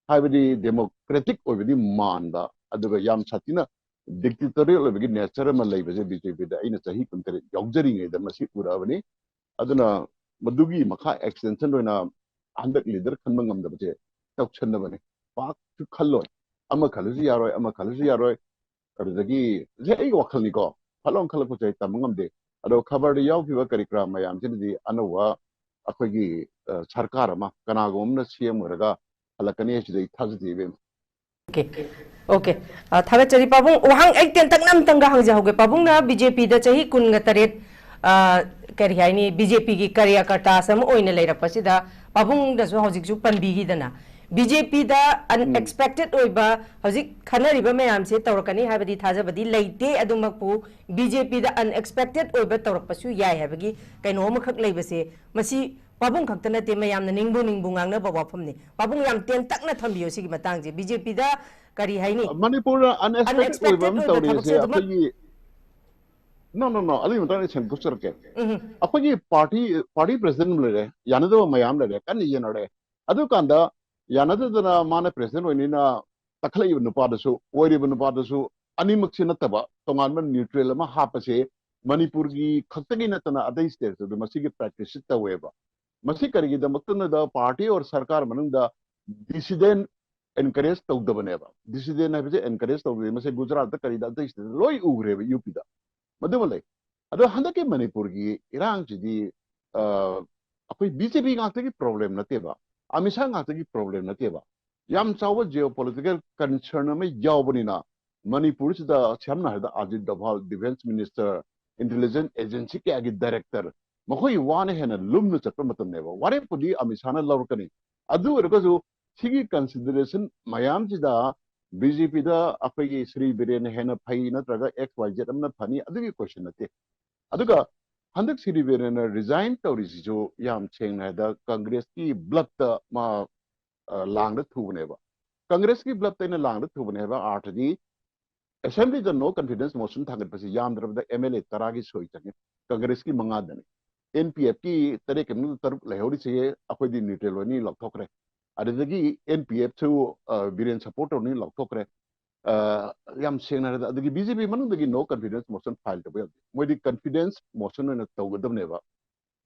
ꯍꯥꯏꯕꯗꯤ ꯗꯦꯃꯣꯀ꯭ꯔꯦꯇꯤꯛ ꯑꯣꯏꯕꯗꯤ ꯃꯥꯟꯕ, ꯑꯗꯨꯒ ꯌꯥꯝ ꯁꯥꯊꯤꯅ ꯗꯤꯛꯇꯦꯇꯣꯔꯤꯌꯦꯜ ꯑꯣꯏꯕꯒꯤ ꯅꯦꯆꯔ ꯑꯃ ꯂꯩꯕꯁꯦ ꯕꯤ ꯖꯦ ꯄꯤꯗ ꯑꯩꯅ ꯆꯍꯤ ꯀꯨꯟꯇꯔꯦꯠ ꯌꯥꯎꯖꯔꯤꯉꯩꯗ ꯃꯁꯤ ꯎꯔꯛꯑꯕꯅꯤ꯫ ꯑꯗꯨꯅ ꯃꯗꯨꯒꯤ ꯃꯈꯥ ꯑꯦꯛꯁꯇꯦꯟꯁꯟ ꯑꯣꯏꯅ ꯍꯟꯗꯛ ꯂꯤꯗꯔ ꯈꯟꯕ ꯉꯝꯗꯕꯁꯦ ꯇꯧꯁꯟꯅꯕꯅꯤ꯫ ꯄꯥꯛꯁꯨ ꯈꯜꯂꯣꯏ, ꯑꯃ ꯈꯜꯂꯁꯨ ꯌꯥꯔꯣꯏ, ꯑꯃ ꯈꯜꯂꯁꯨ ꯌꯥꯔꯣꯏ꯫ ꯑꯗꯨꯗꯒꯤ ꯁꯤ ꯑꯩꯒꯤ ꯋꯥꯈꯜꯅꯤꯀꯣ, ꯐꯠ ꯂꯥꯎꯅ ꯈꯜꯂꯛꯄꯁꯦ ꯑꯩ ꯇꯝꯕ ꯉꯝꯗꯦ꯫ ꯑꯗꯣ ꯈꯕꯔꯗ ꯌꯥꯎꯈꯤꯕ ꯀꯔꯤ ꯀꯔꯥ ꯃꯌꯥꯝꯁꯤꯅꯗꯤ ꯑꯅꯧꯕ ꯑꯩꯈꯣꯏꯒꯤ, ꯑ, ꯁꯔꯀꯥꯔ ꯑꯃ ꯀꯅꯥꯒꯨꯝꯕ ꯑꯃꯅ ꯁꯤ ꯑꯦꯝ ꯑꯣꯏꯔꯒ ꯍꯜꯂꯛꯀꯅꯤ ꯍꯥꯏꯁꯤꯗꯤ ꯑꯩ ꯊꯥꯖꯗꯦ, ꯏꯕꯦꯝꯃ꯫ Okay, okay. ꯑ, ꯊꯥꯒꯠꯆꯔꯤ ꯄꯥꯕꯨꯡ꯫ ꯋꯥꯍꯪ ꯑꯩ ꯇꯦꯟꯇꯛꯅ ꯑꯝꯇꯪꯒ ꯍꯪꯖꯍꯧꯒꯦ꯫ ꯄꯥꯕꯨꯡꯅ ꯕꯤ ꯖꯦ ꯄꯤꯗ ꯆꯍꯤ ꯀꯨꯟꯒ ꯇꯔꯦꯠ, ꯑ, ꯀꯔꯤ ꯍꯥꯏꯅꯤ, ꯕꯤ ꯖꯦ ꯄꯤꯒꯤ ꯀꯥꯔꯌꯀꯔꯇꯥꯁ ꯑꯃ ꯑꯣꯏꯅ ꯂꯩꯔꯛꯄꯁꯤꯗ, ꯄꯥꯕꯨꯡꯅꯁꯨ ꯍꯧꯖꯤꯛꯁꯨ ꯄꯟꯕꯤꯈꯤꯗꯅ, ꯕꯤ ꯖꯦ ꯄꯤꯗ unexpected ꯑꯣꯏꯕ ꯍꯧꯖꯤꯛ ꯈꯟꯅꯔꯤꯕ ꯃꯌꯥꯝꯁꯦ ꯇꯧꯔꯛꯀꯅꯤ ꯍꯥꯏꯕꯗꯤ ꯊꯥꯖꯕꯗꯤ ꯂꯩꯇꯦ꯫ ꯑꯗꯨꯃꯛꯄꯨ ꯕꯤ ꯖꯦ ꯄꯤꯗ unexpected ꯑꯣꯏꯕ ꯇꯧꯔꯛꯄꯁꯨ ꯌꯥꯏ ꯍꯥꯏꯕꯒꯤ ꯀꯩꯅꯣ ꯑꯃꯈꯛ ꯂꯩꯕꯁꯦ, ꯃꯁꯤ ꯄꯥꯕꯨꯡ ꯈꯛꯇ ꯅꯠꯇꯦ, ꯃꯌꯥꯝꯅ ꯅꯤꯡꯕꯨ ꯅꯤꯡꯕꯨ ꯉꯥꯡꯅꯕ ꯋꯥꯐꯝꯅꯤ꯫ ꯄꯥꯕꯨꯡ, ꯌꯥꯝ ꯇꯦꯟꯇꯛꯅ ꯊꯝꯕꯤꯌꯨ ꯁꯤꯒꯤ ꯃꯇꯥꯡꯁꯦ꯫ ꯕꯤ ꯖꯦ ꯄꯤꯗ ꯀꯔꯤ ꯍꯥꯏꯅꯤ? ꯃꯅꯤꯄꯨꯔꯗ unexpected ꯑꯣꯏꯕ ꯑꯃ ꯇꯧꯔꯤꯁꯦ ꯑꯩꯈꯣꯏꯒꯤ, no no no, ꯑꯗꯨꯒꯤ ꯃꯇꯥꯡꯗ ꯁꯦꯡꯗꯣꯛꯆꯔꯛꯀꯦ꯫ ꯑꯩꯈꯣꯏꯒꯤ party party president ꯑꯃ ꯂꯩꯔꯦ, ꯌꯥꯅꯗꯕ ꯃꯌꯥꯝ ꯂꯩꯔꯦ, ꯀꯟꯅ ꯌꯦꯟꯅꯔꯦ꯫ ꯑꯗꯨꯀꯥꯟꯗ ꯌꯥꯅꯗꯗꯅ ꯃꯥꯅ president ꯑꯣꯏꯅꯤꯅ ꯀꯛꯈꯠꯂꯛꯏꯕ ꯅꯨꯄꯥꯗꯨꯁꯨ, ꯑꯣꯏꯔꯤꯕ ꯅꯨꯄꯥꯗꯨꯁꯨ, ꯑꯅꯤꯃꯛꯁꯤ ꯅꯠꯇꯕ ꯇꯣꯉꯥꯟꯕ neutral ꯑꯃ ꯍꯥꯞꯄꯁꯦ ꯃꯅꯤꯄꯨꯔꯒꯤ ꯈꯛꯇꯒꯤ ꯅꯠꯇꯅ ꯑꯇꯩ states ꯇꯁꯨ ꯃꯁꯤꯒꯤ practice ꯁꯤ ꯇꯧꯋꯦꯕ꯫ ꯃꯁꯤ ꯀꯔꯤꯒꯤꯗꯃꯛꯇꯅꯗ party or ꯁꯔꯀꯥꯔ ꯃꯅꯨꯡꯗ dissident encourage ꯇꯧꯗꯕꯅꯦꯕ꯫ Dissident ꯍꯥꯏꯕꯁꯦ encourage ꯇꯧꯗꯦ꯫ ꯃꯁꯤ ꯒꯨꯖꯔꯥꯠꯇ ꯀꯔꯤꯗ ꯑꯇꯩ state ꯇ ꯂꯣꯏ ꯎꯈ꯭ꯔꯦꯕ, ꯌꯨ ꯄꯤꯗ꯫ ꯃꯗꯨꯃ ꯂꯩ꯫ ꯑꯗꯣ ꯍꯟꯗꯛꯀꯤ ꯃꯅꯤꯄꯨꯔꯒꯤ ꯏꯔꯥꯡꯁꯤꯗꯤ, ꯑ, ꯑꯩꯈꯣꯏ ꯕꯤ ꯖꯦ ꯄꯤ ꯉꯥꯛꯇꯒꯤ problem ꯅꯠꯇꯦꯕ, ꯑꯃꯤꯠ ꯁꯥꯍ ꯉꯥꯛꯇꯒꯤ problem ꯅꯠꯇꯦꯕ꯫ ꯌꯥꯝ ꯆꯥꯎꯕ geopolitical concern ꯑꯃ ꯌꯥꯎꯕꯅꯤꯅ ꯃꯅꯤꯄꯨꯔꯁꯤꯗ ꯁꯝꯅ ꯍꯥꯏꯔꯕꯗ Ajit ꯗꯣꯚꯥꯜ, defence minister, intelligence agency ꯀꯌꯥꯒꯤ director, ꯃꯈꯣꯏꯒꯤ ꯋꯥꯅ ꯍꯦꯟꯅ ꯂꯨꯝꯅ ꯆꯠꯄ ꯃꯇꯝꯅꯦꯕ꯫ ꯋꯥꯔꯦꯞꯄꯨꯗꯤ ꯑꯃꯤꯠ ꯁꯥꯍꯅ ꯂꯧꯔꯛꯀꯅꯤ꯫ ꯑꯗꯨ ꯑꯣꯏꯔꯒꯁꯨ ꯁꯤꯒꯤ consideration ꯃꯌꯥꯝꯁꯤꯗ ꯕꯤ ꯖꯦ ꯄꯤꯗ ꯑꯩꯈꯣꯏꯒꯤ ꯁ꯭ꯔꯤ ꯕꯤꯔꯦꯟꯅ ꯍꯦꯟꯅ ꯐꯩ ꯅꯠꯇ꯭ꯔꯒ X Y Z ꯑꯃꯅ ꯐꯅꯤ, ꯑꯗꯨꯒꯤ question ꯅꯠꯇꯦ꯫ ꯑꯗꯨꯒ ꯍꯟꯗꯛ ꯁ꯭ꯔꯤ ꯕꯤꯔꯦꯟꯅ resign ꯇꯧꯔꯤꯁꯤꯁꯨ ꯌꯥꯝ ꯁꯦꯡꯅ ꯍꯥꯏꯔꯕꯗ ꯀꯪꯒ꯭ꯔꯦꯁꯀꯤ blood ꯇ ꯃꯥ, ꯑ, ꯂꯥꯡꯗ ꯊꯨꯕꯅꯦꯕ꯫ ꯀꯪꯒ꯭ꯔꯦꯁꯀꯤ blood ꯇ ꯑꯩꯅ ꯂꯥꯡꯗ ꯊꯨꯕꯅꯦ ꯍꯥꯏꯕ ꯑꯥꯔꯊꯗꯤ, assembly ꯗ no confidence motion ꯊꯥꯡꯒꯠꯄꯁꯤ ꯌꯥꯝꯗ꯭ꯔꯕꯗ ꯑꯦꯝ ꯑꯦꯜ ꯑꯦ ꯇꯔꯥꯒꯤ ꯁꯣꯏ ꯆꯪꯉꯤ, ꯀꯪꯒ꯭ꯔꯦꯁꯀꯤ ꯃꯉꯥꯗꯅꯤ꯫ ꯑꯦꯟ ꯄꯤ ꯑꯦꯐ ꯀꯤ ꯇꯔꯦꯠꯀꯤ ꯃꯅꯨꯡꯗ ꯇꯔꯨꯛ ꯂꯩꯍꯧꯔꯤꯁꯦ ꯑꯩꯈꯣꯏꯗꯤ neutral ꯑꯣꯏꯅꯤ ꯂꯥꯎꯊꯣꯛꯈ꯭ꯔꯦ꯫ ꯑꯗꯨꯗꯒꯤ ꯑꯦꯟ ꯄꯤ ꯑꯦꯐ ꯁꯨ, ꯑ, ꯕꯤꯔꯦꯟ support ꯇꯧꯅꯤ ꯂꯥꯎꯊꯣꯛꯈ꯭ꯔꯦ꯫ ꯑ, ꯌꯥꯝ ꯁꯦꯡꯅ ꯍꯥꯏꯔꯕꯗ, ꯑꯗꯨꯒꯤ ꯕꯤ ꯖꯦ ꯄꯤ ꯃꯅꯨꯡꯗꯒꯤ no confidence motion file ꯇꯧꯕ ꯌꯥꯗꯦ, ꯃꯣꯏꯗꯤ confidence motion ꯑꯣꯏꯅ ꯇꯧꯒꯗꯕꯅꯦꯕ꯫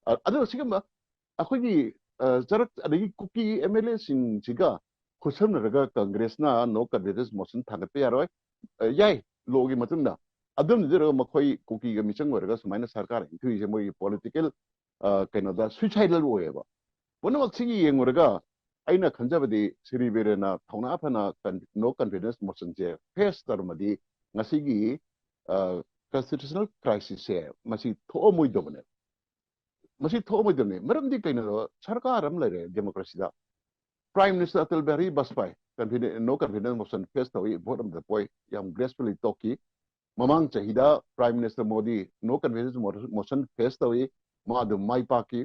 ꯑ-, ꯑꯗꯨꯒ ꯁꯤꯒꯨꯝꯕ ꯑꯩꯈꯣꯏꯒꯤ, ꯑ, ꯆꯔꯛ ꯑꯗꯒꯤ ꯀꯨꯀꯤ ꯑꯦꯝ ꯑꯦꯜ ꯑꯦ ꯁꯤꯡꯁꯤꯒ ꯈꯨꯠꯁꯝꯅꯔꯒ ꯀꯪꯒ꯭ꯔꯦꯁꯅ no confidence motion ꯊꯥꯡꯒꯠꯄ ꯌꯥꯔꯣꯏ꯫ ꯑ, ꯌꯥꯏ, ꯂꯣꯒꯤ ꯃꯇꯨꯡꯗ꯫ ꯑꯗꯨꯝꯅꯗꯤ ꯑꯣꯏꯔꯒ ꯃꯈꯣꯏ ꯀꯨꯀꯤꯒ ꯃꯤꯆꯪ ꯑꯣꯏꯔꯒ ꯁꯨꯃꯥꯏꯅ ꯁꯔꯀꯥꯔ ꯏꯟꯊꯨꯏꯁꯦ ꯃꯣꯏꯒꯤ political, ꯑ, ꯀꯩꯅꯣꯗ suicidal ꯑꯣꯏꯌꯦꯕ꯫ ꯄꯨꯝꯅꯃꯛꯁꯤꯒꯤ ꯌꯦꯡꯉꯨꯔꯒ ꯑꯩꯅ ꯈꯟꯖꯕꯗꯤ ꯁ꯭ꯔꯤ ꯕꯤꯔꯦꯟꯅ ꯊꯧꯅꯥ ꯐꯅ con-, no confidence motion ꯁꯦ face ꯇꯧꯔꯝꯃꯗꯤ ꯉꯁꯤꯒꯤ, ꯑ, constitutional crisis ꯁꯦ ꯃꯁꯤ ꯊꯣꯛꯑꯝꯃꯣꯏꯗꯕꯅꯦ꯫ ꯃꯁꯤ ꯊꯣꯛꯑꯝꯃꯣꯏꯗꯕꯅꯤ꯫ ꯃꯔꯝꯗꯤ ꯀꯩꯅꯣꯗꯣ, ꯁꯔꯀꯥꯔ ꯑꯃ ꯂꯩꯔꯦ democracy ꯗ꯫ Prime Minister Atal Bihari Vajpayee confidence, no confidence motion face ꯇꯧꯏ, vote ꯑꯃꯗ ꯄꯣꯏ, ꯌꯥꯝ gracefully ꯇꯣꯛꯈꯤ꯫ ꯃꯃꯥꯡ ꯆꯍꯤꯗ Prime Minister Modi no confidence motion face ꯇꯧꯏ, ꯃꯥ ꯑꯗꯨꯝ ꯃꯥꯏ ꯄꯥꯛꯈꯤ꯫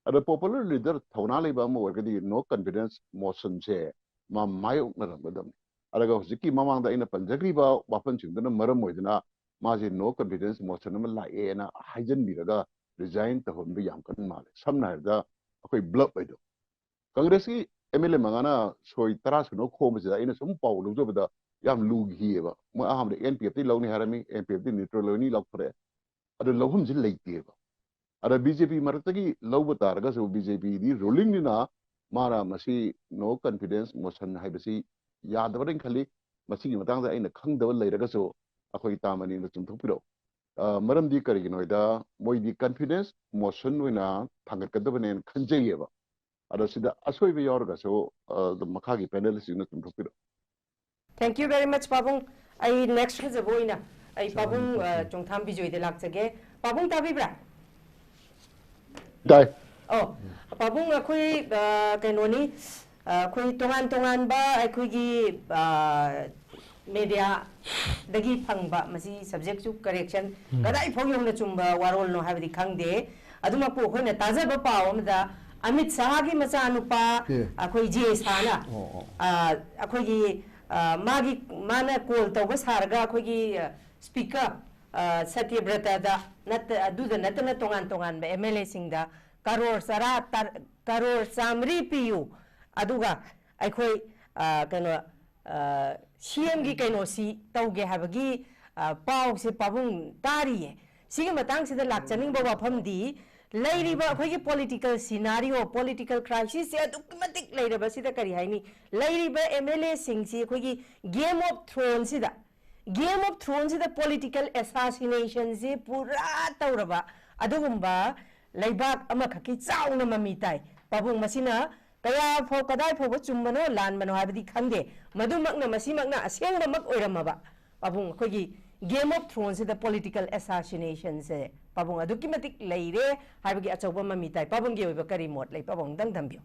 ꯑꯗ popular leader ꯊꯧꯅꯥ ꯂꯩꯕ ꯑꯃ ꯑꯣꯏꯔꯒꯗꯤ no confidence motionꯁꯦ ꯃꯥ ꯃꯥꯌꯣꯛꯅꯔꯝꯒꯗꯕꯅꯤ꯫ ꯑꯗꯨꯒ ꯍꯧꯖꯤꯛꯀꯤ ꯃꯃꯥꯡꯗ ꯑꯩꯅ ꯄꯟꯖꯈ꯭ꯔꯤꯕ ꯋꯥꯐꯝꯁꯤꯡꯗꯨꯅ ꯃꯔꯝ ꯑꯣꯏꯗꯨꯅ ꯃꯥꯁꯦ no confidence motion ꯑꯃ ꯂꯥꯛꯑꯦꯅ ꯍꯥꯏꯖꯟꯕꯤꯔꯒ resign ꯇꯧꯍꯟꯕ ꯌꯥꯝ ꯀꯟꯅ ꯃꯥꯜꯂꯦ꯫ ꯁꯝꯅ ꯍꯥꯏꯔꯕꯗ ꯑꯩꯈꯣꯏ bluff ꯍꯥꯏꯗꯣ, ꯀꯪꯒ꯭ꯔꯦꯁꯀꯤ M L A ꯃꯉꯥꯅ ꯁꯣꯏ ꯇꯔꯥ ꯁꯨꯅꯕ ꯈꯣꯝꯕꯁꯤꯗ ꯑꯩꯅ ꯁꯨꯝ ꯄꯥꯎ ꯂꯧꯖꯕꯗ ꯌꯥꯝ ꯂꯨꯈꯤꯑꯕ꯫ ꯃꯣꯏ ꯑꯍꯥꯟꯕꯗ N P F ꯇꯤ ꯂꯧꯅꯤ ꯍꯥꯏꯔꯝꯃꯤ, N P F T neutral ꯑꯣꯏꯅꯤ ꯂꯥꯎꯊꯣꯔꯛꯑꯦ꯫ ꯑꯗꯨ ꯂꯧꯐꯝꯁꯤ ꯂꯩꯇꯦꯕ꯫ ꯑꯗ B J P ꯃꯔꯛꯇꯒꯤ ꯂꯧꯕ ꯇꯥꯔꯒꯁꯨ B J P ꯗꯤ rulingꯅꯤꯅ ꯃꯥꯅ ꯃꯁꯤ no confidence motion ꯍꯥꯏꯕꯁꯤ ꯌꯥꯗꯕ꯭ꯔꯅ ꯈꯜꯂꯤ꯫ ꯃꯁꯤꯒꯤ ꯃꯇꯥꯡꯗ ꯑꯩꯅ ꯈꯪꯗꯕ ꯂꯩꯔꯒꯁꯨ ꯑꯩꯈꯣꯏ ꯇꯥꯃꯅꯤꯅ ꯆꯨꯝꯊꯣꯛꯄꯤꯔꯛꯎ꯫ ꯑ, ꯃꯔꯝꯗꯤ ꯀꯔꯤꯒꯤꯅꯣ ꯍꯥꯏꯗ ꯃꯣꯏꯗꯤ confidence motion ꯑꯣꯏꯅ ꯊꯥꯡꯒꯠꯀꯗꯕꯅꯦꯅ ꯈꯟꯖꯩꯌꯦꯕ꯫ ꯑꯗꯣ ꯁꯤꯗ ꯑꯁꯣꯏꯕ ꯌꯥꯎꯔꯒꯁꯨ, ꯑ, ꯑꯗꯨꯝ ꯃꯈꯥꯒꯤ panelistꯁꯤꯡꯅ ꯆꯨꯝꯊꯣꯛꯄꯤꯔꯛꯎ꯫ Thank you very much, ꯄꯥꯕꯨꯡ꯫ ꯑꯩ next ꯐꯖꯕ ꯑꯣꯏꯅ ꯑꯩ ꯄꯥꯕꯨꯡ, ꯑ, ꯆꯣꯡꯊꯥꯝ ꯕꯤꯖꯣꯏꯗ ꯂꯥꯛꯆꯒꯦ꯫ ꯄꯥꯕꯨꯡ ꯇꯥꯕꯤꯕ꯭ꯔꯥ? ꯇꯥꯏ꯫ ꯑꯣ, ꯄꯥꯕꯨꯡ, ꯑꯩꯈꯣꯏ, ꯑ, ꯀꯩꯅꯣꯅꯤ, ꯑ, ꯑꯩꯈꯣꯏ ꯇꯣꯉꯥꯟ ꯇꯣꯉꯥꯟꯕ ꯑꯩꯈꯣꯏꯒꯤ, ꯑ, mediaꯗꯒꯤ ꯐꯪꯕ, ꯃꯁꯤ subjectꯁꯨ correction ꯀꯗꯥꯏ ꯐꯥꯎ ꯌꯧꯅ ꯆꯨꯝꯕ ꯋꯥꯔꯣꯜꯅꯣ ꯍꯥꯏꯕꯗꯤ ꯈꯪꯗꯦ꯫ ꯑꯗꯨꯃꯛꯄꯨ ꯑꯩꯈꯣꯏꯅ ꯇꯥꯖꯕ ꯄꯥꯎ ꯑꯃꯗ ꯑꯃꯤꯠ ꯁꯍꯥꯒꯤ ꯃꯆꯥꯅꯨꯄꯥ, ꯑꯦ꯫ ꯑꯩꯈꯣꯏ ꯖꯦ ꯁꯥꯅ, ꯑꯣ, ꯑꯣ꯫ ꯑ, ꯑꯩꯈꯣꯏꯒꯤ, ꯑ, ꯃꯥꯒꯤ, ꯃꯥꯅ call ꯇꯧꯕ ꯁꯥꯔꯒ ꯑꯩꯈꯣꯏꯒꯤ, ꯑ, speaker, ꯑ, ꯁꯇ꯭ꯌꯕ꯭ꯔꯇꯗ ꯅꯠꯇ-, ꯑꯗꯨꯗ ꯅꯠꯇꯅ ꯇꯣꯉꯥꯟ ꯇꯣꯉꯥꯟꯕ M L Aꯁꯤꯡꯗ ꯀꯔꯣꯔ ꯆꯔꯥ ꯇꯔ-, ꯀꯔꯣꯔ ꯆꯥꯃꯔꯤ ꯄꯤꯌꯨ, ꯑꯗꯨꯒ ꯑꯩꯈꯣꯏ, ꯑ, ꯀꯩꯅꯣ, ꯑ, C Mꯒꯤ ꯀꯩꯅꯣꯁꯤ ꯇꯧꯒꯦ ꯍꯥꯏꯕꯒꯤ, ꯑ, ꯄꯥꯎꯁꯦ ꯄꯥꯕꯨꯡ ꯇꯥꯔꯤꯌꯦ꯫ ꯁꯤꯒꯤ ꯃꯇꯥꯡꯁꯤꯗ ꯂꯥꯛꯆꯅꯤꯡꯕ ꯋꯥꯐꯝꯗꯤ, ꯂꯩꯔꯤꯕ ꯑꯩꯈꯣꯏꯒꯤ political scenario, political crisisꯁꯦ ꯑꯗꯨꯛꯀꯤ ꯃꯇꯤꯛ ꯂꯩꯔꯕꯁꯤꯗ ꯀꯔꯤ ꯍꯥꯏꯅꯤ? ꯂꯩꯔꯤꯕ M L Aꯁꯤꯡꯁꯤ ꯑꯩꯈꯣꯏꯒꯤ Game of Thronesꯁꯤꯗ, Game of Thronesꯁꯤꯗ political assassinationꯁꯤ ꯄꯨꯔꯥ ꯇꯧꯔꯕ ꯑꯗꯨꯒꯨꯝꯕ ꯂꯩꯕꯥꯛ ꯑꯃꯈꯛꯀꯤ ꯆꯥꯎꯅ ꯃꯃꯤ ꯇꯥꯏ꯫ ꯄꯥꯕꯨꯡ, ꯃꯁꯤꯅ ꯀꯌꯥ ꯐꯥꯎ, ꯀꯗꯥꯏ ꯐꯥꯎꯕ ꯆꯨꯝꯕꯅꯣ ꯂꯥꯟꯕꯅꯣ ꯍꯥꯏꯕꯗꯤ ꯈꯪꯗꯦ, ꯃꯗꯨꯃꯛꯅ, ꯃꯁꯤꯃꯛꯅ ꯑꯁꯦꯡꯕꯃꯛ ꯑꯣꯏꯔꯝꯃꯕ, ꯄꯥꯕꯨꯡ, ꯑꯩꯈꯣꯏꯒꯤ Game of Thronesꯁꯤꯗ political assassinationꯁꯦ, ꯄꯥꯕꯨꯡ, ꯑꯗꯨꯛꯀꯤ ꯃꯇꯤꯛ ꯂꯩꯔꯦ ꯍꯥꯏꯕꯒꯤ ꯑꯆꯧꯕ ꯃꯃꯤ ꯇꯥꯏ꯫ ꯄꯥꯕꯨꯡꯒꯤ ꯑꯣꯏꯕ ꯀꯔꯤ ꯃꯣꯠ ꯂꯩ? ꯄꯥꯕꯨꯡ, ꯑꯝꯇꯪ ꯊꯝꯕꯤꯌꯨ꯫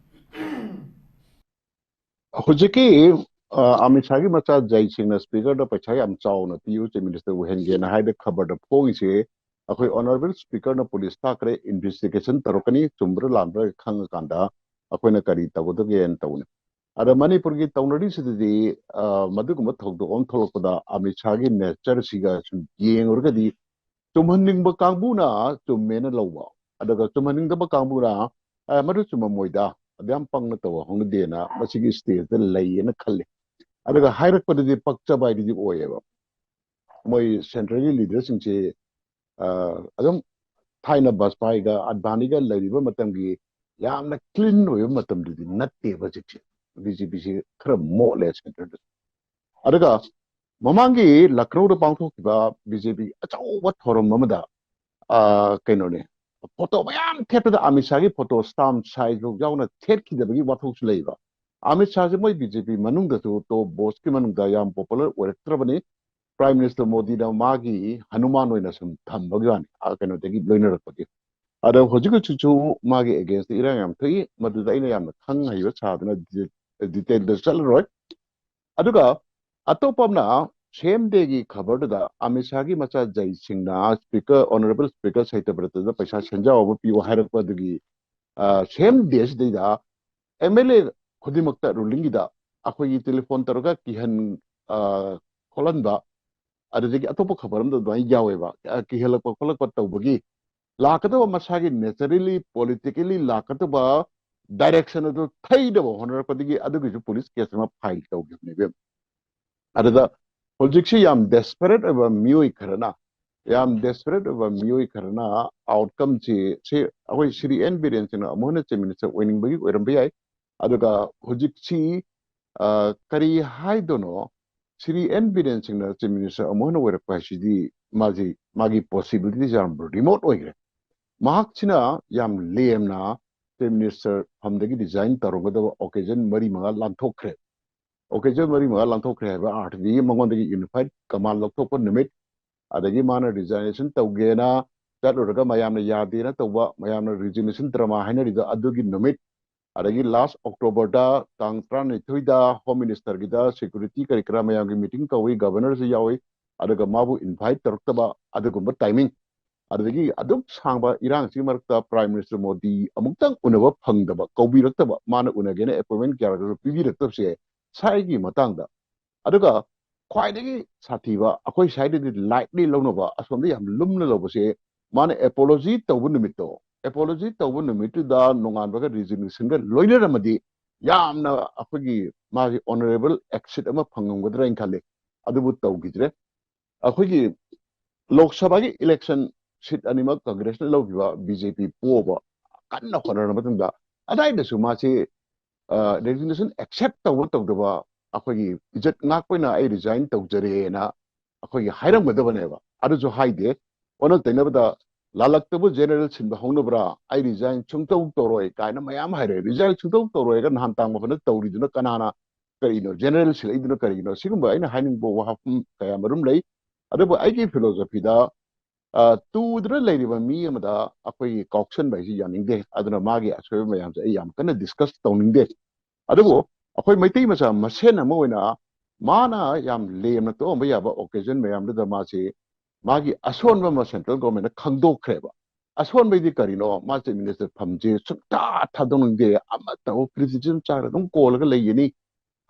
ꯍꯧꯖꯤꯛꯀꯤ ꯑ, ꯑꯃꯤꯠ ꯁꯥꯍꯒꯤ ꯃꯆꯥ ꯖꯩ ꯁꯤꯡꯅ ꯁ꯭ꯄꯤꯀꯔꯗ ꯄꯩꯁꯥ ꯌꯥꯝ ꯆꯥꯎꯅ ꯄꯤꯌꯨ, ꯆꯤꯐ ꯃꯤꯅꯤꯁꯇꯔ ꯑꯣꯏꯍꯟꯒꯦꯅ ꯍꯥꯏꯗ ꯈꯕꯔꯗ ꯐꯣꯡꯉꯤꯁꯦ, ꯑꯩꯈꯣꯏ ꯑꯣꯅꯔꯦꯕꯜ ꯁ꯭ꯄꯤꯀꯔꯅ ꯄꯨꯂꯤꯁ ꯊꯥꯈ꯭ꯔꯦ, ꯏꯟꯚꯦꯁꯇꯤꯒꯦꯁꯟ ꯇꯧꯔꯛꯀꯅꯤ, ꯆꯨꯝꯕ꯭ꯔꯥ ꯂꯥꯟꯕ꯭ꯔꯥ ꯈꯪꯉꯀꯥꯟꯗ ꯑꯩꯈꯣꯏꯅ ꯀꯔꯤ ꯇꯧꯒꯗꯒꯦꯅ ꯇꯧꯕꯅꯤ꯫ ꯑꯗ ꯃꯅꯤꯄꯨꯔꯒꯤ ꯇꯧꯅꯔꯤꯁꯤꯗꯗꯤ ꯑ, ꯃꯗꯨꯒꯨꯝꯕ ꯊꯧꯗꯣꯛ ꯑꯃ ꯊꯣꯛꯂꯛꯄꯗ ꯑꯃꯤꯠ ꯁꯥꯍꯒꯤ ꯅꯦꯆꯔꯁꯤꯒ ꯁꯨꯝ ꯌꯦꯡꯉꯨꯔꯒꯗꯤ ꯆꯨꯝꯍꯟꯅꯤꯡꯕ ꯀꯥꯡꯕꯨꯅ ꯆꯨꯝꯃꯦꯅ ꯂꯧꯕ, ꯑꯗꯨꯒ ꯆꯨꯝꯍꯟꯅꯤꯡꯗꯕ ꯀꯥꯡꯕꯨꯅ "ꯑꯦ, ꯃꯗꯨ ꯆꯨꯝꯃꯝꯃꯣꯏꯗ, ꯑꯗꯨ ꯌꯥꯝ ꯄꯪꯅ ꯇꯧꯕ ꯍꯧꯅꯗꯦꯅ" ꯃꯁꯤꯒꯤ ꯁ꯭ꯇꯦꯖꯇ ꯂꯩꯌꯦꯅ ꯈꯜꯂꯤ꯫ ꯑꯗꯨꯒ ꯍꯥꯏꯔꯛꯄꯗꯗꯤ ꯄꯛꯆꯕ ꯍꯥꯏꯗꯨꯗꯤ ꯑꯣꯏꯌꯦꯕ꯫ ꯃꯣꯏ ꯁꯦꯟꯇ꯭ꯔꯦꯜꯒꯤ ꯂꯤꯗꯔꯁꯤꯡꯁꯤ ꯑ, ꯑꯗꯨꯝ ꯊꯥꯏꯅ ꯕꯥꯖꯄꯥꯏꯒ ꯑꯗꯚꯥꯅꯤꯒ ꯂꯩꯔꯤꯕ ꯃꯇꯝꯒꯤ ꯌꯥꯝꯅ ꯀ꯭ꯂꯤꯟ ꯑꯣꯏꯕ ꯃꯇꯝꯗꯨꯗꯤ ꯅꯠꯇꯦꯕ ꯍꯧꯖꯤꯛꯁꯦ꯫ ꯕꯤ ꯖꯦ ꯄꯤꯁꯤ ꯈꯔ ꯃꯣꯠꯂꯦ ꯁꯦꯟꯇ꯭ꯔꯦꯜꯗ꯫ ꯑꯗꯨꯒ ꯃꯃꯥꯡꯒꯤ ꯂꯈꯅꯧꯗ ꯄꯥꯡꯊꯣꯛꯈꯤꯕ ꯕꯤ ꯖꯦ ꯄꯤ ꯑꯆꯧꯕ ꯊꯧꯔꯝ ꯑꯃꯗ ꯑ, ꯀꯩꯅꯣꯅꯦ, ꯐꯣꯇꯣ ꯃꯌꯥꯝ ꯊꯦꯠꯄꯗ ꯑꯃꯤꯠ ꯁꯥꯍꯒꯤ ꯐꯣꯇꯣ ꯁ꯭ꯇꯥꯝ ꯁꯥꯏꯖ ꯐꯥꯎ ꯌꯥꯎꯅ ꯊꯦꯠꯈꯤꯗꯕꯒꯤ ꯋꯥꯐꯧꯁꯨ ꯂꯩꯕ꯫ ꯑꯃꯤꯠ ꯁꯥꯍꯁꯦ ꯃꯣꯏ ꯕꯤ ꯖꯦ ꯄꯤ ꯃꯅꯨꯡꯗꯁꯨ ꯇꯣꯞ ꯕꯣꯁꯀꯤ ꯃꯅꯨꯡꯗ ꯌꯥꯝ ꯄꯣꯄꯨꯂꯔ ꯑꯣꯏꯔꯛꯇ꯭ꯔꯕꯅꯤ꯫ ꯄ꯭ꯔꯥꯏꯝ ꯃꯤꯅꯤꯁꯇꯔ ꯃꯣꯗꯤꯅ ꯃꯥꯒꯤ ꯍꯅꯨꯃꯥꯟ ꯑꯣꯏꯅ ꯁꯨꯝ ꯊꯝꯕꯒꯤ ꯋꯥꯅꯤ, ꯑ, ꯀꯩꯅꯣꯗꯒꯤ ꯂꯣꯏꯅꯔꯛꯄꯒꯤ꯫ ꯑꯗꯣ ꯍꯧꯖꯤꯛ ꯍꯧꯖꯤꯛꯁꯨ ꯃꯥꯒꯤ ꯑꯦꯒꯦꯟꯁꯇ ꯏꯔꯥꯡ ꯌꯥꯝ ꯊꯣꯛꯏ, ꯃꯗꯨꯗ ꯑꯩꯅ ꯌꯥꯝꯅ ꯈꯪ ꯍꯩꯕ ꯁꯥꯗꯅ ꯗꯤ-, ꯗꯤꯇꯦꯜꯗ ꯆꯠꯂꯔꯣꯏ꯫ ꯑꯗꯨꯒ ꯑꯇꯣꯞꯄ ꯑꯃꯅ ꯁꯦꯝ ꯗꯦꯒꯤ ꯈꯕꯔꯗꯨꯗ ꯑꯃꯤꯠ ꯁꯥꯍꯒꯤ ꯃꯆꯥ ꯖꯩ ꯁꯤꯡꯅ ꯁ꯭ꯄꯤꯀꯔ, ꯑꯣꯅꯔꯦꯕꯜ ꯁ꯭ꯄꯤꯀꯔ ꯁꯇ꯭ꯌꯕ꯭ꯔꯇꯗ ꯄꯩꯁꯥ ꯁꯦꯟꯖꯥꯎ ꯑꯃ ꯄꯤꯌꯨ ꯍꯥꯏꯔꯛꯄ ꯑꯗꯨꯒꯤ, ꯑ, ꯁꯦꯝ ꯗꯦꯁꯤꯗꯩꯗ ꯑꯦꯝ ꯑꯦꯜ ꯑꯦ ꯈꯨꯗꯤꯡꯃꯛꯇ ꯔꯨꯂꯤꯡꯒꯤꯗ ꯑꯩꯈꯣꯏꯒꯤ ꯇꯦꯂꯤꯐꯣꯟ ꯇꯧꯔꯒ ꯀꯤꯍꯟ, ꯑ, ꯈꯣꯠꯍꯟꯕ, ꯑꯗꯨꯗꯒꯤ ꯑꯇꯣꯞꯄ ꯈꯕꯔ ꯑꯃꯗ ꯑꯗꯨꯃꯥꯏꯅ ꯌꯥꯎꯋꯦꯕ꯫ ꯑ, ꯀꯤꯍꯜꯂꯛꯄ ꯈꯣꯠꯂꯛꯄ ꯇꯧꯕꯒꯤ ꯂꯥꯛꯀꯗꯕ ꯃꯁꯥꯒꯤ naturally, politically ꯂꯥꯛꯀꯗꯕ direction ꯑꯗꯨ ꯊꯩꯅꯕ ꯍꯣꯠꯅꯔꯛꯄꯗꯒꯤ ꯑꯗꯨꯒꯤꯁꯨ ꯄꯨꯂꯤꯁ ꯀꯦꯁ ꯑꯃ ꯐꯥꯏꯜ ꯇꯧꯈꯤꯕꯅꯦ, ꯏꯕꯦꯝ꯫ ꯑꯗꯨꯗ ꯍꯧꯖꯤꯛꯁꯤ ꯌꯥꯝ ꯗꯦꯁꯄꯔꯦꯠ ꯑꯣꯏꯕ ꯃꯤꯑꯣꯏ ꯈꯔꯅ, ꯌꯥꯝ ꯗꯦꯁꯄꯔꯦꯠ ꯑꯣꯏꯕ ꯃꯤꯑꯣꯏ ꯈꯔꯅ ꯑꯥꯎꯠꯀꯝꯁꯤ, ꯁꯤ ꯑꯩꯈꯣꯏ ꯁ꯭ꯔꯤ ꯑꯦꯟ ꯕꯤꯔꯦꯟ ꯁꯤꯡꯅ ꯑꯃꯨꯛ ꯍꯟꯅ ꯆꯤꯐ ꯃꯤꯅꯤꯁꯇꯔ ꯑꯣꯏꯅꯤꯡꯕꯒꯤ ꯑꯣꯏꯔꯝꯕ ꯌꯥꯏ꯫ ꯑꯗꯨꯒ ꯍꯧꯖꯤꯛꯁꯤ, ꯑ, ꯀꯔꯤ ꯍꯥꯏꯗꯣꯏꯅꯣ, ꯁ꯭ꯔꯤ ꯑꯦꯟ ꯕꯤꯔꯦꯟ ꯁꯤꯡꯅ ꯆꯤꯐ ꯃꯤꯅꯤꯁꯇꯔ ꯑꯃꯨꯛ ꯍꯟꯅ ꯑꯣꯏꯔꯛꯄ ꯍꯥꯏꯁꯤꯗꯤ ꯃꯥꯁꯤ, ꯃꯥꯒꯤ ꯄꯣꯁꯤꯕꯤꯂꯤꯇꯤꯁꯤ ꯌꯥꯝ ꯔꯤꯃꯣꯠ ꯑꯣꯏꯈ꯭ꯔꯦ꯫ ꯃꯍꯥꯛꯁꯤꯅ ꯌꯥꯝ ꯂꯦꯝꯅ ꯆꯤꯐ ꯃꯤꯅꯤꯁꯇꯔ ꯐꯝꯗꯒꯤ ꯔꯤꯖꯥꯏꯟ ꯇꯧꯔꯝꯒꯗꯕ ꯑꯣꯀꯦꯖꯟ ꯃꯔꯤ ꯃꯉꯥ ꯂꯥꯟꯊꯣꯛꯈ꯭ꯔꯦ꯫ ꯑꯣꯀꯦꯖꯟ ꯃꯔꯤ ꯃꯉꯥ ꯂꯥꯟꯊꯣꯛꯈ꯭ꯔꯦ ꯍꯥꯏꯕ ꯑꯥꯔꯊꯗꯤ ꯃꯉꯣꯟꯗꯒꯤ ꯌꯨꯅꯤꯐꯥꯏꯠ ꯀꯃꯥꯟ ꯂꯧꯊꯣꯛꯄ ꯅꯨꯃꯤꯠ, ꯑꯗꯒꯤ ꯃꯥꯅ ꯔꯤꯖꯥꯏꯅꯦꯁꯟ ꯇꯧꯒꯦꯅ ꯆꯠꯂꯨꯔꯒ ꯃꯌꯥꯝꯅ ꯌꯥꯗꯦꯅ ꯇꯧꯕ, ꯃꯌꯥꯝꯅ ꯔꯤꯖꯤꯒꯅꯦꯁꯟ ꯗ꯭ꯔꯃꯥ ꯍꯥꯏꯅꯔꯤꯗꯣ ꯑꯗꯨꯒꯤ ꯅꯨꯃꯤꯠ, ꯑꯗꯒꯤ ꯂꯥꯁ ꯑꯣꯛꯇꯣꯕꯔꯗ ꯇꯥꯡ ꯇꯔꯥꯅꯤꯊꯣꯏꯗ ꯍꯣꯝ ꯃꯤꯅꯤꯁꯇꯔꯒꯤꯗ ꯁꯦꯀ꯭ꯌꯨꯔꯤꯇꯤ ꯀꯔꯤ ꯀꯔꯥ ꯃꯌꯥꯝꯒꯤ ꯃꯤꯇꯤꯡ ꯀꯧꯏ, ꯒꯕꯔꯅꯔꯁꯨ ꯌꯥꯎꯏ, ꯑꯗꯨꯒ ꯃꯥꯕꯨ ꯏꯟꯚꯥꯏꯠ ꯇꯧꯔꯛꯇꯕ ꯑꯗꯨꯒꯨꯝꯕ ꯇꯥꯏꯃꯤꯡ꯫ ꯑꯗꯨꯗꯒꯤ ꯑꯗꯨꯛ ꯁꯥꯡꯕ ꯏꯔꯥꯡꯁꯤꯒꯤ ꯃꯔꯛꯇ ꯄ꯭ꯔꯥꯏꯝ ꯃꯤꯅꯤꯁꯇꯔ ꯃꯣꯗꯤ ꯑꯃꯨꯛꯇꯪ ꯎꯅꯕ ꯐꯪꯗꯕ, ꯀꯧꯕꯤꯔꯛꯇꯕ, ꯃꯥꯅ ꯎꯅꯒꯦꯅ ꯑꯦꯄꯣꯏꯟꯃꯦꯟ ꯀꯌꯥꯔꯛꯁꯨ ꯄꯤꯕꯤꯔꯛꯇꯕꯁꯦ ꯁꯥꯏꯒꯤ ꯃꯇꯥꯡꯗ꯫ ꯑꯗꯨꯒ ꯈ꯭ꯋꯥꯏꯗꯒꯤ ꯁꯥꯊꯤꯕ, ꯑꯩꯈꯣꯏ ꯁ꯭ꯋꯥꯏꯗꯗꯤ ꯂꯥꯏꯠꯂꯤ ꯂꯧꯅꯕ, ꯑꯁꯣꯝꯗ ꯌꯥꯝ ꯂꯨꯝꯅ ꯂꯧꯕꯁꯦ, ꯃꯥꯅ ꯑꯦꯄꯣꯂꯣꯖꯤ ꯇꯧꯕ ꯅꯨꯃꯤꯠꯇꯣ, ꯑꯦꯄꯣꯂꯣꯖꯤ ꯇꯧꯕ ꯅꯨꯃꯤꯠꯇꯨꯗ ꯅꯣꯡꯉꯥꯟꯕꯒ ꯔꯤꯖꯤꯒꯅꯦꯁꯟꯒ ꯂꯣꯏꯅꯔꯝꯃꯗꯤ ꯌꯥꯝꯅ ꯑꯩꯈꯣꯏꯒꯤ ꯃꯥꯒꯤ ꯑꯣꯅꯔꯦꯕꯜ ꯑꯦꯛꯁꯤꯠ ꯑꯃ ꯐꯪꯉꯝꯒꯗ꯭ꯔꯥ ꯍꯥꯏꯅ ꯈꯜꯂꯤ꯫ ꯑꯗꯨꯕꯨ ꯇꯧꯈꯤꯗ꯭ꯔꯦ꯫ ꯑꯩꯈꯣꯏꯒꯤ ꯂꯣꯛ ꯁꯚꯥꯒꯤ ꯏꯂꯦꯛꯁꯟ ꯁꯤꯠ ꯑꯅꯤꯃꯛ ꯀꯪꯒ꯭ꯔꯦꯁꯅ ꯂꯧꯈꯤꯕ, ꯕꯤ ꯖꯦ ꯄꯤ ꯄꯣꯕ ꯀꯟꯅ ꯍꯣꯠꯅꯔ ꯃꯇꯨꯡꯗ, ꯑꯗꯥꯏꯗꯁꯨ ꯃꯥꯁꯤ ꯔꯦꯖꯤꯒꯅꯦꯁꯟ ꯑꯦꯛꯁꯦꯞ ꯇꯧꯕ ꯇꯧꯗꯕ, ꯑꯩꯈꯣꯏꯒꯤ ꯏꯖꯠ ꯉꯥꯛꯄ ꯑꯣꯏꯅ ꯑꯩ ꯔꯤꯖꯥꯏꯟ ꯇꯧꯖꯔꯦꯅ ꯑꯩꯈꯣꯏꯒꯤ ꯍꯥꯏꯔꯝꯒꯗꯕꯅꯦꯕ꯫ ꯑꯗꯨꯁꯨ ꯍꯥꯏꯗꯦ꯫ ꯑꯣꯟꯅ ꯇꯩꯅꯕꯗ, "ꯂꯥꯜꯂꯛꯇꯕꯨ ꯖꯦꯅꯔꯦꯜ ꯁꯤꯟꯕ ꯍꯧꯅꯕ꯭ꯔꯥ? ꯑꯩ ꯔꯤꯖꯥꯏꯟ ꯁꯨꯡꯇꯧ ꯇꯧꯔꯣꯏ" ꯀꯥꯏꯅ ꯃꯌꯥꯝ ꯍꯥꯏꯔꯦ꯫ ꯔꯤꯖꯥꯏꯟ ꯁꯨꯡꯇꯧ ꯇꯧꯔꯣꯏꯒ ꯅꯍꯥꯟ ꯇꯥꯡ ꯃꯥꯄꯟꯗ ꯇꯧꯔꯤꯗꯨꯅ ꯀꯅꯥꯅ, ꯀꯔꯤꯅꯣ ꯖꯦꯅꯔꯦꯜ ꯁꯤꯜꯂꯛꯏꯗꯨꯅ ꯀꯔꯤꯒꯤꯅꯣ? ꯁꯤꯒꯨꯝꯕ ꯑꯩꯅ ꯍꯥꯏꯅꯤꯡꯕ ꯋꯥꯐꯝ ꯀꯌꯥ ꯃꯔꯨꯝ ꯂꯩ꯫ ꯑꯗꯨꯕꯨ ꯑꯩꯒꯤ ꯐꯤꯂꯣꯁꯣꯐꯤꯗ, ꯑ, ꯇꯨꯗꯨꯅ ꯂꯩꯔꯤꯕ ꯃꯤ ꯑꯃꯗ ꯑꯩꯈꯣꯏꯒꯤ ꯀꯥꯎꯁꯟꯕ ꯍꯥꯏꯁꯤ ꯌꯥꯅꯤꯡꯗꯦ꯫ ꯑꯗꯨꯅ ꯃꯥꯒꯤ ꯑꯁꯣꯏꯕ ꯃꯌꯥꯝꯁꯦ ꯑꯩ ꯌꯥꯝ ꯀꯟꯅ ꯗꯤꯁꯀꯁ ꯇꯧꯅꯤꯡꯗꯦ꯫ ꯑꯗꯨꯕꯨ ꯑꯩꯈꯣꯏ ꯃꯩꯇꯩ ꯃꯆꯥ ꯃꯁꯦꯟ ꯑꯃ ꯑꯣꯏꯅ ꯃꯥꯅ ꯌꯥꯝ ꯂꯦꯝꯅ ꯇꯣꯛꯑꯝꯕ ꯌꯥꯕ ꯑꯣꯀꯦꯖꯟ ꯃꯌꯥꯝꯗꯨꯗ ꯃꯥꯁꯤ ꯃꯥꯒꯤ ꯑꯁꯣꯟꯕ ꯑꯃ ꯁꯦꯟꯇ꯭ꯔꯦꯜ ꯒꯣꯔꯃꯦꯟꯅ ꯈꯪꯗꯣꯛꯈ꯭ꯔꯦꯕ꯫ ꯑꯁꯣꯟꯕꯩꯗꯤ ꯀꯔꯤꯅꯣ? ꯃꯥ ꯆꯤꯐ ꯃꯤꯅꯤꯁꯇꯔ ꯐꯝꯁꯦ ꯁꯨꯡꯊꯥ ꯊꯥꯗꯣꯛꯅꯤꯡꯗꯦ, ꯑꯃ ꯇꯧ, ꯀ꯭ꯔꯤꯇꯤꯁꯤꯖꯝ ꯆꯥꯔꯒ ꯑꯗꯨꯝ ꯀꯣꯜꯂꯒ ꯂꯩꯒꯅꯤ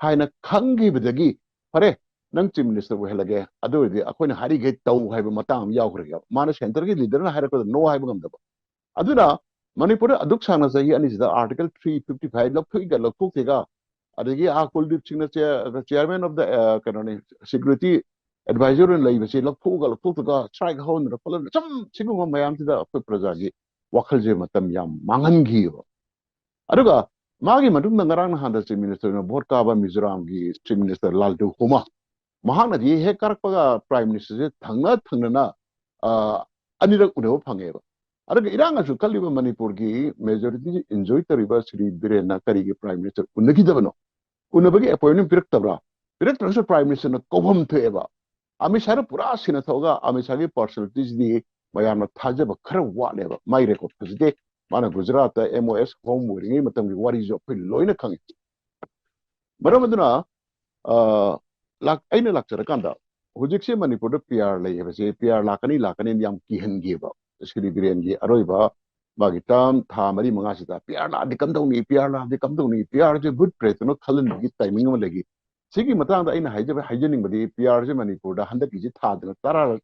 ꯍꯥꯏꯅ ꯈꯪꯈꯤꯕꯗꯒꯤ, "ꯐꯔꯦ, ꯅꯪ ꯆꯤꯐ ꯃꯤꯅꯤꯁꯇꯔ ꯑꯣꯏꯍꯜꯂꯒꯦ, ꯑꯗꯨ ꯑꯣꯏꯔꯗꯤ ꯑꯩꯈꯣꯏꯅ ꯍꯥꯏꯔꯤꯈꯩ ꯇꯧ" ꯍꯥꯏꯕ ꯃꯇꯥꯡ ꯑꯃ ꯌꯥꯎꯈ꯭ꯔꯦꯕ꯫ ꯃꯥꯅ ꯁꯦꯟꯇꯔꯒꯤ ꯂꯤꯗꯔꯅ ꯍꯥꯏꯔꯛꯄꯗ ꯅꯣ ꯍꯥꯏꯕ ꯉꯝꯗꯕ꯫ ꯑꯗꯨꯅ ꯃꯅꯤꯄꯨꯔꯗ ꯑꯗꯨꯛ ꯁꯥꯡꯅ ꯆꯍꯤ ꯑꯅꯤꯁꯤꯗ ꯑꯥꯔꯇꯤꯀꯜ ꯊ꯭ꯔꯤ ꯐꯤꯐꯇꯤ ꯐꯥꯏꯚ ꯂꯧꯊꯣꯛꯏꯒ ꯂꯧꯊꯣꯛꯇꯦꯒ, ꯑꯗꯒꯤ ꯑꯥ ꯀꯨꯜꯗꯤꯞ ꯁꯤꯡꯅ ꯆꯦ-, chairman of the, ꯑ, ꯀꯩꯅꯣꯅꯤ, ꯁꯦꯀ꯭ꯌꯨꯔꯤꯇꯤ ꯑꯦꯗꯚꯥꯏꯖꯔ ꯑꯣꯏꯅ ꯂꯩꯕꯁꯤ ꯂꯧꯊꯣꯛꯑꯒ ꯂꯧꯊꯣꯛꯇꯒ, ꯁ꯭ꯇ꯭ꯔꯥꯏꯛ ꯍꯧꯍꯟꯗꯅ ꯈꯣꯠꯍꯟꯗꯅ, ꯁꯨꯝ ꯁꯤꯒꯨꯝꯕ ꯃꯌꯥꯝꯁꯤꯗ ꯑꯩꯈꯣꯏ ꯄ꯭ꯔꯖꯥꯒꯤ ꯋꯥꯈꯜꯁꯦ ꯃꯇꯝ ꯌꯥꯝ ꯃꯥꯡꯍꯟꯈꯤꯑꯕ꯫ ꯑꯗꯨꯒ ꯃꯥꯒꯤ ꯃꯇꯨꯡꯗ ꯉꯔꯥꯡ ꯅꯍꯥꯟꯗ ꯆꯤꯐ ꯃꯤꯅꯤꯁꯇꯔ ꯑꯣꯏꯅ ꯚꯣꯠ ꯀꯥꯕ ꯃꯤꯖꯣꯔꯥꯝꯒꯤ ꯆꯤꯐ ꯃꯤꯅꯤꯁꯇꯔ ꯂꯥꯜꯗꯨꯍꯣꯃꯥ, ꯃꯍꯥꯛꯅꯗꯤ ꯍꯦꯛ ꯀꯥꯔꯛꯄꯒ ꯄ꯭ꯔꯥꯏꯝ ꯃꯤꯅꯤꯁꯇꯔꯁꯦ ꯊꯪꯅ ꯊꯪꯅꯅ, ꯑ, ꯑꯅꯤꯔꯛ ꯎꯅꯕ ꯐꯪꯉꯦꯕ꯫ ꯑꯗꯨꯒ ꯏꯔꯥꯡ ꯑꯁꯨ ꯀꯜꯂꯤꯕ ꯃꯅꯤꯄꯨꯔꯒꯤ ꯃꯦꯖꯣꯔꯤꯇꯤ ꯏꯟꯖꯣꯏ ꯇꯧꯔꯤꯕ ꯁ꯭ꯔꯤ ꯕꯤꯔꯦꯟꯅ ꯀꯔꯤꯒꯤ ꯄ꯭ꯔꯥꯏꯝ ꯃꯤꯅꯤꯁꯇꯔ ꯎꯅꯈꯤꯗꯕꯅꯣ? ꯎꯅꯕꯒꯤ ꯑꯦꯄꯣꯏꯟꯃꯦꯟ ꯄꯤꯔꯛꯇꯕ꯭ꯔꯥ? ꯄꯤꯔꯛꯇ꯭ꯔꯒꯁꯨ ꯄ꯭ꯔꯥꯏꯝ ꯃꯤꯅꯤꯁꯇꯔꯅ ꯀꯧꯐꯝ ꯊꯣꯛꯑꯦꯕ꯫ ꯑꯃꯤꯠ ꯁꯥꯍꯅ ꯄꯨꯔꯥ ꯁꯤꯟꯅ ꯊꯣꯛꯑꯒ ꯑꯃꯤꯠ ꯁꯥꯍꯒꯤ ꯄꯥꯔꯁꯣꯅꯦꯂꯤꯇꯤꯁꯤꯗꯤ ꯃꯌꯥꯝꯅ ꯊꯥꯖꯕ ꯈꯔ ꯋꯥꯠꯂꯦꯕ꯫ ꯃꯥꯏ ꯔꯦꯀꯣꯔꯗ ꯐꯖꯗꯦ꯫ ꯃꯥꯅ ꯒꯨꯖꯔꯥꯠꯇ ꯑꯦꯝ ꯑꯣ ꯑꯦꯁ ꯍꯣꯝ ꯑꯣꯏꯔꯤꯉꯩ ꯃꯇꯝꯒꯤ ꯋꯥꯔꯤꯁꯨ ꯑꯩꯈꯣꯏ ꯂꯣꯏꯅ ꯈꯪꯉꯤ꯫ ꯃꯔꯝ ꯑꯗꯨꯅ, ꯑ, ꯂꯥꯛ-, ꯑꯩꯅ ꯂꯥꯛꯆꯔꯀꯥꯟꯗ ꯍꯧꯖꯤꯛꯁꯦ ꯃꯅꯤꯄꯨꯔꯗ ꯄꯤ ꯑꯥꯔ ꯂꯩ ꯍꯥꯏꯕꯁꯦ, ꯄꯤ ꯑꯥꯔ ꯂꯥꯛꯀꯅꯤ, ꯂꯥꯛꯀꯅꯤ ꯌꯥꯝ ꯀꯤꯍꯟꯈꯤꯕ꯫ ꯁ꯭ꯔꯤ ꯕꯤꯔꯦꯟꯒꯤ ꯑꯔꯣꯏꯕ ꯃꯥꯒꯤ ꯇꯔꯝ ꯊꯥ ꯃꯔꯤ ꯃꯉꯥꯁꯤꯗ ꯄꯤ ꯑꯥꯔ ꯂꯥꯛꯑꯗꯤ ꯀꯝꯗꯧꯅꯤ, ꯄꯤ ꯑꯥꯔ ꯂꯥꯛꯑꯗꯤ ꯀꯝꯗꯧꯅꯤ, ꯄꯤ ꯑꯥꯔꯁꯦ ꯚꯨꯠ ꯄ꯭ꯔꯦꯠꯇꯅ ꯈꯜꯍꯟꯕꯒꯤ ꯇꯥꯏꯃꯤꯡ ꯑꯃ ꯂꯩꯈꯤ꯫ ꯁꯤꯒꯤ ꯃꯇꯥꯡꯗ ꯑꯩꯅ ꯍꯥꯏꯖꯕ, ꯍꯥꯏꯖꯅꯤꯡꯕꯗꯤ, ꯄꯤ ꯑꯥꯔꯁꯦ ꯃꯅꯤꯄꯨꯔꯗ ꯍꯟꯗꯛꯀꯤꯁꯦ ꯊꯥꯗꯅ ꯇꯔꯥꯔꯛ,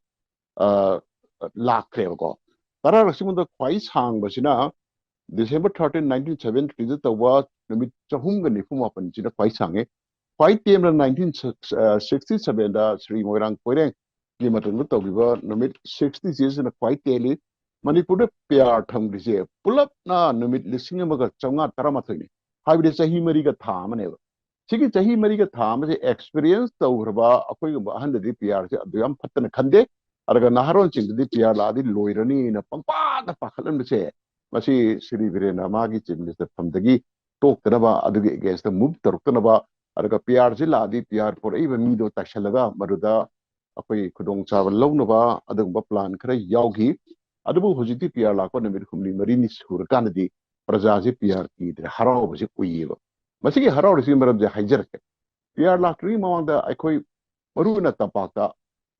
ꯑ, ꯂꯥꯛꯈ꯭ꯔꯦꯕꯀꯣ꯫ ꯇꯔꯥꯔꯛꯁꯤꯃꯗ ꯈ꯭ꯋꯥꯏ ꯁꯥꯡꯕꯁꯤꯅ December thirteen, nineteen seventy threeꯗ ꯇꯧꯕ ꯅꯨꯃꯤꯠ ꯆꯍꯨꯝꯒ ꯅꯤꯐꯨ ꯃꯥꯄꯟꯁꯤꯅ ꯈ꯭ꯋꯥꯏ ꯁꯥꯡꯉꯦ꯫ ꯈ꯭ꯋꯥꯏ ꯇꯦꯟꯕ nineteen sixty sevenꯗ ꯁ꯭ꯔꯤ ꯃꯣꯏꯔꯥꯡ ꯀꯣꯏꯔꯦꯡꯒꯤ ꯃꯇꯝꯗ ꯇꯧꯈꯤꯕ ꯅꯨꯃꯤꯠ sixty ꯁꯤꯁꯤꯅ ꯈ꯭ꯋꯥꯏ ꯇꯦꯜꯂꯤ꯫ ꯃꯅꯤꯄꯨꯔꯗ ꯄꯤ ꯑꯥꯔ ꯊꯝꯈ꯭ꯔꯤꯁꯦ ꯄꯨꯂꯞꯅ ꯅꯨꯃꯤꯠ ꯂꯤꯁꯤꯡ ꯑꯃꯒ ꯆꯥꯝꯃꯉꯥ ꯇꯔꯥꯃꯥꯊꯣꯏꯅꯤ, ꯍꯥꯏꯕꯗꯤ ꯆꯍꯤ ꯃꯔꯤꯒ ꯊꯥ ꯑꯃꯅꯦꯕ꯫ ꯁꯤꯒꯤ ꯆꯍꯤ ꯃꯔꯤꯒ ꯊꯥ ꯑꯃꯁꯦ ꯑꯦꯛꯁꯄꯤꯔꯤꯌꯦꯟꯁ ꯇꯧꯈ꯭ꯔꯕ ꯑꯩꯈꯣꯏꯒꯨꯝꯕ ꯑꯍꯟꯗꯗꯤ ꯄꯤ ꯑꯥꯔꯁꯦ ꯑꯗꯨ ꯌꯥꯝ ꯐꯠꯇꯅ ꯈꯟꯗꯦ꯫ ꯑꯗꯨꯒ ꯅꯍꯥꯔꯣꯟꯁꯤꯡꯗꯗꯤ ꯄꯤ ꯑꯥꯔ ꯂꯥꯛꯑꯗꯤ ꯂꯣꯏꯔꯅꯤꯅ ꯄꯪꯄꯥꯗ ꯄꯥꯈꯠꯍꯟꯕꯁꯦ, ꯃꯁꯤ ꯁ꯭ꯔꯤ ꯕꯤꯔꯦꯟꯅ ꯃꯥꯒꯤ ꯆꯤꯐ ꯃꯤꯅꯤꯁꯇꯔ ꯐꯝꯗꯒꯤ ꯇꯣꯛꯇꯅꯕ, ꯑꯗꯨꯒꯤ ꯑꯦꯒꯦꯟꯁꯇ ꯃꯨꯚ ꯇꯧꯔꯛꯇꯅꯕ, ꯑꯗꯨꯒ ꯄꯤ ꯑꯥꯔꯁꯤ ꯂꯥꯛꯑꯗꯤ ꯄꯤ ꯑꯥꯔ ꯄꯨꯔꯛꯏꯕ ꯃꯤꯗꯣ ꯇꯥꯏꯁꯜꯂꯒ ꯃꯗꯨꯗ ꯑꯩꯈꯣꯏ ꯈꯨꯗꯣꯡꯆꯥꯕ ꯂꯧꯅꯕ ꯑꯗꯨꯒꯨꯝꯕ ꯄ꯭ꯂꯥꯟ ꯈꯔ ꯌꯥꯎꯈꯤ꯫ ꯑꯗꯨꯕꯨ ꯍꯧꯖꯤꯛꯇꯤ ꯄꯤ ꯑꯥꯔ ꯂꯥꯛꯄ ꯅꯨꯃꯤꯠ ꯍꯨꯝꯅꯤ ꯃꯔꯤꯅꯤ ꯁꯨꯔꯀꯥꯟꯗꯗꯤ ꯄ꯭ꯔꯖꯥꯁꯦ ꯄꯤ ꯑꯥꯔ ꯀꯤꯗ꯭ꯔꯦ, ꯍꯔꯥꯎꯕꯁꯦ ꯎꯏꯌꯦꯕ꯫ ꯃꯁꯤꯒꯤ ꯍꯔꯥꯎꯔꯤꯁꯤꯒꯤ ꯃꯔꯝꯁꯦ ꯍꯥꯏꯖꯔꯛꯀꯦ꯫ ꯄꯤ ꯑꯥꯔ ꯂꯥꯛꯇ꯭ꯔꯤꯉꯩ ꯃꯃꯥꯡꯗ ꯑꯩꯈꯣꯏ, ꯃꯔꯨꯑꯣꯏꯅ ꯇꯝꯄꯥꯛꯇ,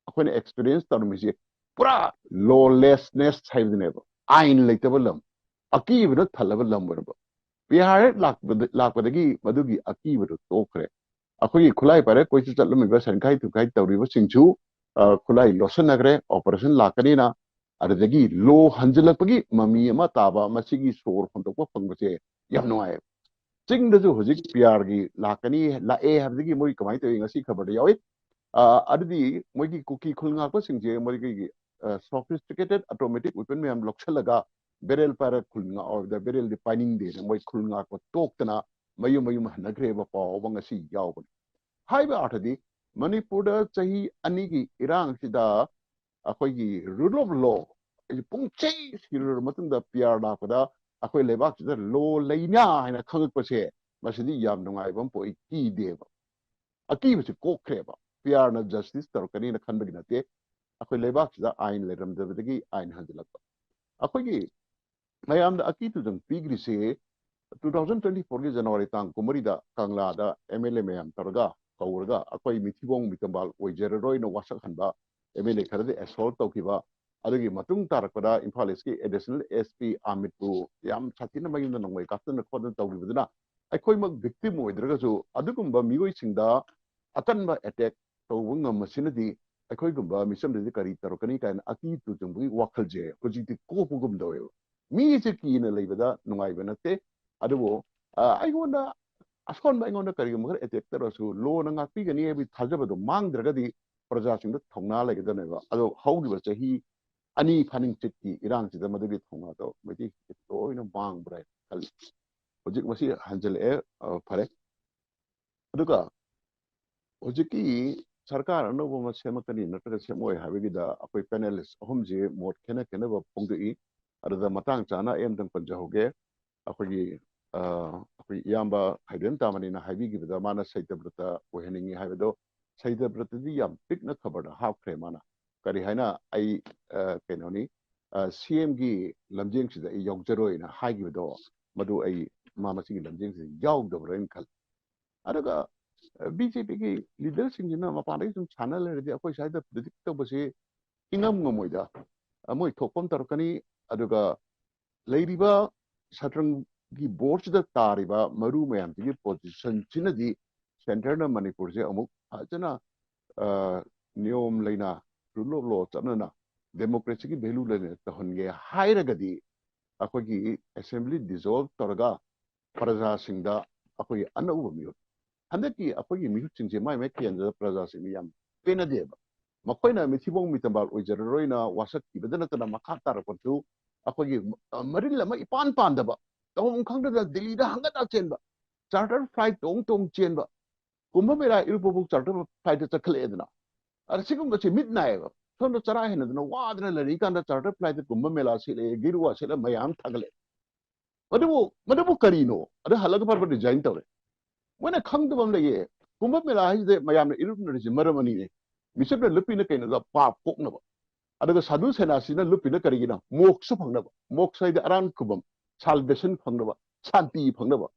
ꯑꯩꯈꯣꯏꯅ ꯑꯦꯛꯁꯄꯤꯔꯤꯌꯦꯟꯁ ꯇꯧꯔꯝꯃꯤꯁꯦ ꯄꯨꯔꯥ ꯂꯣꯂꯦꯁꯅꯦꯁ ꯍꯥꯏꯕꯗꯨꯅꯦꯕ꯫ ꯑꯥꯏꯟ ꯂꯩꯇꯕ ꯂꯝ, ꯑꯀꯤꯕꯅ ꯊꯜꯂꯕ ꯂꯝ ꯑꯣꯏꯔꯝꯕ꯫ ꯄꯤ ꯑꯥꯔ ꯍꯦꯛ ꯂꯥꯛꯄꯗ-, ꯂꯥꯛꯄꯗꯒꯤ ꯃꯗꯨꯒꯤ ꯑꯀꯤꯕꯗꯨ ꯇꯣꯛꯈ꯭ꯔꯦ꯫ ꯑꯩꯈꯣꯏꯒꯤ ꯈꯨꯠꯂꯥꯏ ꯄꯥꯏꯔ ꯀꯣꯏꯆꯠ ꯆꯠꯂꯝꯃꯤꯕ, ꯁꯟꯈꯥꯏ ꯊꯨꯝꯈꯥꯏ ꯇꯧꯔꯤꯕꯁꯤꯡꯁꯨ, ꯑ, ꯈꯨꯠꯂꯥꯏ ꯂꯣꯠꯁꯤꯟꯅꯈ꯭ꯔꯦ, ꯑꯣꯄꯔꯦꯁꯟ ꯂꯥꯛꯀꯅꯤꯅ꯫ ꯑꯗꯨꯗꯒꯤ ꯂꯣ ꯍꯟꯖꯤꯜꯂꯛꯄꯒꯤ ꯃꯃꯤ ꯑꯃ ꯇꯥꯕ, ꯃꯁꯤꯒꯤ ꯁꯣꯔ ꯍꯣꯟꯗꯣꯛꯄ ꯐꯪꯕꯁꯦ ꯌꯥꯝ ꯅꯨꯡꯉꯥꯏꯌꯦꯕ꯫ ꯆꯤꯡꯗꯁꯨ ꯍꯧꯖꯤꯛ ꯄꯤ ꯑꯥꯔꯒꯤ ꯂꯥꯛꯀꯅꯤ, ꯂꯥꯛꯑꯦ ꯍꯥꯏꯕꯗꯒꯤ ꯃꯣꯏ ꯀꯃꯥꯏꯅ ꯇꯧꯏ, ꯉꯁꯤ ꯈꯕꯔꯗ ꯌꯥꯎꯏ꯫ ꯑ, ꯑꯗꯨꯗꯤ ꯃꯣꯏꯒꯤ ꯀꯨꯀꯤ ꯈꯨꯜ ꯉꯥꯛꯄꯁꯤꯡꯁꯦ ꯃꯣꯏꯒꯤ, ꯑ, sophisticated automatic weapon ꯃꯌꯥꯝ ꯂꯧꯁꯜꯂꯒ ꯕꯦꯔꯦꯜ ꯄꯥꯏꯔ ꯈꯨꯜ ꯉꯥꯛꯑꯣ ꯍꯥꯏꯕꯗ ꯕꯦꯔꯦꯜꯗꯤ ꯄꯥꯏꯅꯤꯡꯗꯦꯅ ꯃꯣꯏ ꯈꯨꯜ ꯉꯥꯛꯄ ꯇꯣꯛꯇꯅ ꯃꯌꯨꯝ ꯃꯌꯨꯝ ꯍꯟꯅꯈ꯭ꯔꯦꯕ ꯄꯥꯎ ꯑꯃ ꯉꯁꯤ ꯌꯥꯎꯕꯅꯤ꯫ ꯍꯥꯏꯕ ꯑꯥꯔꯊꯗꯤ ꯃꯅꯤꯄꯨꯔꯗ ꯆꯍꯤ ꯑꯅꯤꯒꯤ ꯏꯔꯥꯡꯁꯤꯗ ꯑꯩꯈꯣꯏꯒꯤ rule of law ꯄꯨꯡꯆꯩ ꯁꯤꯔꯨꯔꯕ ꯃꯇꯨꯡꯗ ꯄꯤ ꯑꯥꯔ ꯂꯥꯛꯄꯗ ꯑꯩꯈꯣꯏ ꯂꯩꯕꯥꯛꯁꯤꯗ ꯂꯣ ꯂꯩꯅ ꯍꯥꯏꯅ ꯈꯪꯉꯛꯄꯁꯦ, ꯃꯁꯤꯗꯤ ꯌꯥꯝ ꯅꯨꯡꯉꯥꯏꯕ ꯑꯃ ꯄꯣꯛꯏ, ꯀꯤꯗꯦꯕ꯫ ꯑꯀꯤꯕꯁꯤ ꯀꯣꯛꯈ꯭ꯔꯦꯕ꯫ ꯄꯤ ꯑꯥꯔꯅ ꯖꯁꯇꯤꯁ ꯇꯧꯔꯛꯀꯅꯤꯅ ꯈꯟꯕꯒꯤ ꯅꯠꯇꯦ, ꯑꯩꯈꯣꯏ ꯂꯩꯕꯥꯛꯁꯤꯗ ꯑꯥꯏꯟ ꯂꯩꯔꯝꯗꯕꯗꯒꯤ ꯑꯥꯏꯟ ꯍꯟꯖꯤꯜꯂꯛꯄ꯫ ꯑꯩꯈꯣꯏꯒꯤ ꯃꯌꯥꯝꯗ ꯑꯀꯤ ꯇꯨꯖꯪ ꯄꯤꯈ꯭ꯔꯤꯁꯦ, ꯇꯨ ꯊꯥꯎꯖꯟ ꯇ꯭ꯋꯦꯟꯇꯤ ꯐꯣꯔꯒꯤ ꯖꯅꯋꯥꯔꯤ ꯇꯥꯡ ꯀꯨꯟꯃꯔꯤꯗ ꯀꯪꯂꯥꯗ ꯑꯦꯝ ꯑꯦꯜ ꯑꯦ ꯃꯌꯥꯝ ꯇꯧꯔꯒ ꯀꯧꯔꯒ ꯑꯩꯈꯣꯏ ꯃꯤꯊꯤꯕꯣꯡ ꯃꯤꯇꯝꯕꯥꯜ ꯑꯣꯏꯖꯔꯔꯣꯏꯅ ꯋꯥꯁꯛꯍꯟꯕ ꯑꯦꯝ ꯑꯦꯜ ꯑꯦ ꯈꯔꯗꯤ ꯑꯦꯁꯣꯜꯠ ꯇꯧꯈꯤꯕ, ꯑꯗꯨꯒꯤ ꯃꯇꯨꯡ ꯇꯥꯔꯛꯄꯗ ꯏꯝꯐꯥꯜ ꯏꯁꯀꯤ ꯑꯦꯗꯤꯁꯅꯦꯜ ꯑꯦꯁ ꯄꯤ ꯑꯃꯤꯠꯄꯨ ꯌꯥꯝ ꯁꯥꯊꯤꯅ ꯃꯌꯨꯝꯗ ꯅꯣꯡꯃꯩ ꯀꯥꯞꯇꯅ ꯈꯣꯠꯇꯅ ꯇꯧꯈꯤꯕꯗꯨꯅ ꯑꯩꯈꯣꯏꯃꯛ ꯚꯤꯛꯇꯤꯝ ꯑꯣꯏꯗ꯭ꯔꯒꯁꯨ ꯑꯗꯨꯒꯨꯝꯕ ꯃꯤꯑꯣꯏꯁꯤꯡꯗ ꯑꯀꯟꯕ ꯑꯦꯇꯦꯛ ꯇꯧꯕ ꯉꯝꯕꯁꯤꯅꯗꯤ ꯑꯩꯈꯣꯏꯒꯨꯝꯕ ꯃꯤꯆꯝꯗꯗꯤ ꯀꯔꯤ ꯇꯧꯔꯛꯀꯅꯤ ꯀꯥꯏꯅ ꯑꯀꯤ ꯇꯨꯖꯨꯡꯕꯒꯤ ꯋꯥꯈꯜꯁꯦ ꯍꯧꯖꯤꯛꯇꯤ ꯀꯣꯛꯄꯒꯨꯝ ꯇꯧꯋꯦꯕ꯫ ꯃꯤꯁꯦ ꯀꯤꯅ ꯂꯩꯕꯗ ꯅꯨꯡꯉꯥꯏꯕ ꯅꯠꯇꯦ꯫ ꯑꯗꯨꯕꯨ ꯑ, ꯑꯩꯉꯣꯟꯗ ꯑꯁꯣꯟꯕ ꯑꯩꯉꯣꯟꯗ ꯀꯔꯤꯒꯨꯝꯕ ꯈꯔ ꯑꯦꯇꯦꯛ ꯇꯧꯔꯁꯨ ꯂꯣꯅ ꯉꯥꯛꯄꯤꯒꯅꯤ ꯍꯥꯏꯕꯒꯤ ꯊꯥꯖꯕꯗꯣ ꯃꯥꯡꯗ꯭ꯔꯒꯗꯤ ꯄ꯭ꯔꯖꯥꯁꯤꯡꯗ ꯊꯧꯅꯥ ꯂꯩꯒꯗꯕꯅꯦꯕ꯫ ꯑꯗꯣ ꯍꯧꯈꯤꯕ ꯆꯍꯤ ꯑꯅꯤ ꯐꯥꯅꯤꯡꯆꯤꯠꯀꯤ ꯏꯔꯥꯡꯁꯤꯗ ꯃꯗꯨꯒꯤ ꯊꯧꯅꯥꯗꯣ ꯃꯩꯇꯩꯁꯤꯡꯁꯦ ꯂꯣꯏꯅ ꯃꯥꯡꯕ꯭ꯔꯥ ꯍꯥꯏꯅ ꯈꯜꯂꯤ꯫ ꯍꯧꯖꯤꯛ ꯃꯁꯤ ꯍꯟꯖꯤꯜꯂꯛꯑꯦ꯫ ꯑ, ꯐꯔꯦ꯫ ꯑꯗꯨꯒ ꯍꯧꯖꯤꯛꯀꯤ ꯁꯔꯀꯥꯔ ꯑꯅꯧꯕ ꯑꯃ ꯁꯦꯝꯃꯛꯀꯅꯤ ꯅꯠꯇ꯭ꯔꯒ ꯁꯦꯝꯃꯛꯑꯣꯏ ꯍꯥꯏꯕꯒꯤꯗ ꯑꯩꯈꯣꯏ ꯄꯦꯅꯦꯂꯤꯁ ꯑꯍꯨꯝꯁꯤ ꯃꯣꯠ ꯈꯦꯠꯅ ꯈꯦꯠꯅꯕ ꯐꯣꯡꯗꯣꯛꯏ꯫ ꯑꯗꯨꯗ ꯃꯇꯥꯡ ꯆꯥꯅ ꯑꯩ ꯑꯝꯇꯪ ꯄꯟꯖꯍꯧꯒꯦ꯫ ꯑꯩꯈꯣꯏꯒꯤ, ꯑ, ꯑꯩꯈꯣꯏ ꯏꯌꯥꯝꯕ ꯈꯥꯏꯗꯦꯟ ꯇꯥꯃꯅꯤꯅ ꯍꯥꯏꯕꯤꯈꯤꯕꯗꯣ, ꯃꯥꯅ ꯁꯩꯇꯕ꯭ꯔꯇ ꯑꯣꯏꯍꯟꯅꯤꯡꯉꯤ ꯍꯥꯏꯕꯗꯣ, ꯁꯩꯇꯕ꯭ꯔꯇꯗꯤ ꯌꯥꯝ ꯄꯤꯛꯅ ꯈꯕꯔꯗ ꯍꯥꯞꯈ꯭ꯔꯦ꯫ ꯃꯥꯅ ꯀꯔꯤ ꯍꯥꯏꯅ, ꯑꯩ, ꯑ, ꯀꯩꯅꯣꯅꯤ, ꯁꯤ ꯑꯦꯝꯒꯤ ꯂꯝꯖꯦꯟꯁꯤꯗ ꯑꯩ ꯌꯥꯎꯖꯔꯣꯏꯅ ꯍꯥꯏꯈꯤꯕꯗꯣ, ꯃꯗꯨ ꯑꯩ ꯃꯥ ꯃꯁꯤꯒꯤ ꯂꯝꯖꯦꯟꯁꯤꯗ ꯌꯥꯎꯗꯕ꯭ꯔꯥ ꯍꯥꯏꯅ ꯈꯜꯂꯤ꯫ ꯑꯗꯨꯒ ꯕꯤ ꯖꯦ ꯄꯤꯒꯤ ꯂꯤꯗꯔꯁꯤꯡꯁꯤꯅ ꯃꯄꯥꯟꯗꯒꯤ ꯁꯨꯝ ꯁꯥꯟꯅ ꯂꯩꯔꯗꯤ ꯑꯩꯈꯣꯏ ꯁ꯭ꯋꯥꯏꯗ ꯄ꯭ꯔꯤꯗꯤꯛ ꯇꯧꯕꯁꯤ ꯏꯉꯝ ꯉꯝꯃꯣꯏꯗ꯫ ꯑ, ꯃꯣꯏ ꯊꯣꯛꯄ ꯑꯃ ꯇꯧꯔꯛꯀꯅꯤ꯫ ꯑꯗꯨꯒ ꯂꯩꯔꯤꯕ ꯁꯇ꯭ꯔꯪꯒꯤ ꯕꯣꯔꯗꯁꯤꯗ ꯇꯥꯔꯤꯕ ꯃꯔꯨ ꯃꯌꯥꯝꯁꯤꯒꯤ ꯄꯣꯖꯤꯁꯟꯁꯤꯅꯗꯤ ꯁꯦꯟꯇꯔꯅ ꯃꯅꯤꯄꯨꯔꯁꯦ ꯑꯃꯨꯛ ꯐꯖꯅ, ꯑ, ꯅꯤꯌꯣꯝ ꯂꯩꯅ, ꯔꯨꯜ ꯑꯣꯐ ꯂꯣ ꯆꯠꯅꯅ, ꯗꯦꯃꯣꯀ꯭ꯔꯦꯁꯤꯒꯤ ꯚꯦꯂꯨ ꯂꯩꯅ ꯇꯧꯍꯟꯒꯦ ꯍꯥꯏꯔꯒꯗꯤ ꯑꯩꯈꯣꯏꯒꯤ ꯑꯦꯁꯦꯝꯕ꯭ꯂꯤ ꯗꯤꯖꯣꯜꯕ ꯇꯧꯔꯒ ꯄ꯭ꯔꯖꯥꯁꯤꯡꯗ ꯑꯩꯈꯣꯏꯒꯤ ꯑꯅꯧꯕ ꯃꯤꯍꯨꯠ, ꯍꯟꯗꯛꯀꯤ ꯑꯩꯈꯣꯏꯒꯤ ꯃꯤꯍꯨꯠꯁꯤꯡꯁꯦ ꯃꯥꯏ ꯃꯥꯏ ꯀꯦꯟꯗ꯭ꯔꯗ ꯄ꯭ꯔꯖꯥꯁꯤꯡꯅ ꯌꯥꯝ ꯄꯦꯟꯅꯗꯦꯕ꯫ ꯃꯈꯣꯏꯅ ꯃꯤꯊꯤꯕꯣꯡ ꯃꯤꯇꯝꯕꯥꯜ ꯑꯣꯏꯖꯔꯔꯣꯏꯅ ꯋꯥꯁꯛꯈꯤꯕꯗ ꯅꯠꯇꯅ ꯃꯈꯥ ꯇꯥꯔꯛꯄꯁꯨ ꯑꯩꯈꯣꯏꯒꯤ, ꯑ, ꯃꯔꯤꯜ ꯑꯃ ꯏꯄꯥꯟ ꯄꯥꯟꯗꯕ, ꯇꯧꯐꯝ ꯈꯪꯗꯗꯅ ꯗꯤꯜꯂꯤꯗ ꯍꯪꯒꯠ ꯍꯟꯗꯥ ꯆꯦꯟꯕ, ꯆꯥꯔꯇꯔ ꯐ꯭ꯂꯥꯏꯠ ꯇꯣꯡ ꯇꯣꯡ ꯆꯦꯟꯕ, ꯀꯨꯝꯚ ꯃꯦꯂꯥ ꯏꯔꯨꯞꯄꯕꯨ ꯆꯥꯔꯇꯔ ꯐ꯭ꯂꯥꯏꯠꯇ ꯆꯠꯈꯠꯂꯛꯑꯦꯗꯅ꯫ ꯑꯗ ꯁꯤꯒꯨꯝꯕꯁꯤ ꯃꯤꯠ ꯅꯥꯏꯌꯦꯕ꯫ ꯁꯣꯝꯗ ꯆꯔꯥ ꯍꯦꯟꯅꯗꯅ ꯋꯥꯗꯅ ꯂꯩꯔꯤꯀꯥꯟꯗ ꯆꯥꯔꯇꯔ ꯐ꯭ꯂꯥꯏꯠꯇ ꯀꯨꯝꯚ ꯃꯦꯂꯥ ꯁꯤꯠꯂꯛꯑꯦ, ꯒꯦꯔꯨꯋꯥ ꯁꯦꯠꯂ ꯃꯌꯥꯝ ꯊꯥꯒꯠꯂꯛꯑꯦ꯫ ꯃꯗꯨꯕꯨ, ꯃꯗꯨꯕꯨ ꯀꯔꯤꯅꯣ? ꯑꯗ ꯍꯜꯂꯒ ꯐꯠ ꯐꯠ ꯔꯤꯖꯥꯏꯟ ꯇꯧꯔꯦ꯫ ꯃꯣꯏꯅ ꯈꯪꯗꯕ ꯑꯃ ꯂꯩꯌꯦ꯫ ꯀꯨꯝꯚ ꯃꯦꯂꯥ ꯍꯥꯏꯁꯤꯗ ꯃꯌꯥꯝꯅ ꯏꯔꯨꯞꯅꯔꯤꯁꯦ ꯃꯔꯝ ꯑꯅꯤꯅꯦ꯫ ꯃꯤꯆꯝꯅ ꯂꯨꯞꯄꯤꯅ ꯀꯩꯅꯣꯗ ꯄꯥꯞ ꯀꯣꯛꯅꯕ꯫ ꯑꯗꯨꯒ ꯁꯥꯙꯨ ꯁꯦꯅꯥꯁꯤꯅ ꯂꯨꯞꯄꯤꯅ ꯀꯔꯤꯒꯤꯅꯣ? ꯃꯣꯛꯁ ꯐꯪꯅꯕ, ꯃꯣꯛꯁ ꯍꯥꯏꯗꯤ ꯑꯔꯥꯟ ꯈꯨꯕꯝ, ꯁꯥꯜꯕꯦꯁꯟ ꯐꯪꯅꯕ, ꯁꯥꯟꯇꯤ ꯐꯪꯅꯕ꯫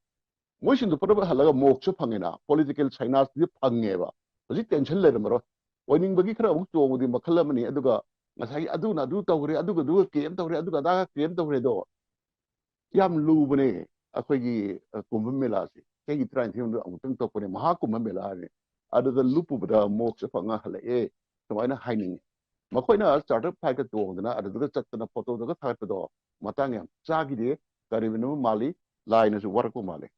ꯃꯣꯏꯁꯤꯡꯗꯨ ꯄꯨꯝꯅꯃꯛ ꯍꯜꯂꯒ ꯃꯣꯛꯁ ꯐꯪꯉꯦꯅ, ꯄꯣꯂꯤꯇꯤꯀꯦꯜ ꯁꯥꯏꯅꯥꯁꯇꯤ ꯐꯪꯉꯦꯕ꯫ ꯍꯧꯖꯤꯛ ꯇꯦꯟꯁꯟ ꯂꯩꯔꯝꯃꯔꯣꯏ꯫ ꯑꯣꯏꯅꯤꯡꯕꯒꯤ ꯈꯔ ꯑꯃꯨꯛ ꯆꯣꯡꯕꯗꯤ ꯃꯈꯜ ꯑꯃꯅꯤ, ꯑꯗꯨꯒ ꯉꯁꯥꯏꯒꯤ ꯑꯗꯨꯅ ꯑꯗꯨ ꯇꯧꯈ꯭ꯔꯦ, ꯑꯗꯨꯒ ꯑꯗꯨꯒ ꯀ꯭ꯂꯦꯝ ꯇꯧꯈ꯭ꯔꯦ, ꯑꯗꯨꯒ ꯑꯗꯥꯒ ꯀ꯭ꯂꯦꯝ ꯇꯧꯈ꯭ꯔꯦꯗꯣ ꯌꯥꯝ ꯂꯨꯕꯅꯦ꯫ ꯑꯩꯈꯣꯏꯒꯤ ꯀꯨꯝꯚ ꯃꯦꯂꯥꯁꯦ ꯆꯍꯤ ꯇꯔꯥꯅꯤꯊꯣꯏ ꯃꯅꯨꯡꯗ ꯑꯃꯨꯛꯇꯪ ꯇꯧꯔꯛꯄꯅꯦ, ꯃꯍꯥ ꯀꯨꯝꯚ ꯃꯦꯂꯥ ꯍꯥꯏꯅ꯫ ꯑꯗꯨꯗ ꯂꯨꯞꯄꯨꯕꯗ ꯃꯣꯛꯁ ꯐꯪꯉ ꯍꯜꯂꯛꯑꯦ, ꯁꯨꯃꯥꯏꯅ ꯍꯥꯏꯅꯤꯡꯉꯤ꯫ ꯃꯈꯣꯏꯅ ꯆꯥꯔꯇꯔ ꯐ꯭ꯂꯥꯏꯠꯀ ꯇꯣꯡꯗꯅ ꯑꯗꯨꯗꯒ ꯆꯠꯇꯅ ꯐꯣꯇꯣꯗꯒ ꯊꯥꯒꯠꯄꯗꯣ ꯃꯇꯥꯡ ꯌꯥꯝ ꯆꯥꯈꯤꯗꯦ꯫ ꯀꯔꯤꯒꯨꯝꯕ ꯃꯥꯜꯂꯤ, ꯂꯥꯏꯅꯁꯨ ꯋꯥꯔꯛꯄ ꯃꯥꯜꯂꯤ꯫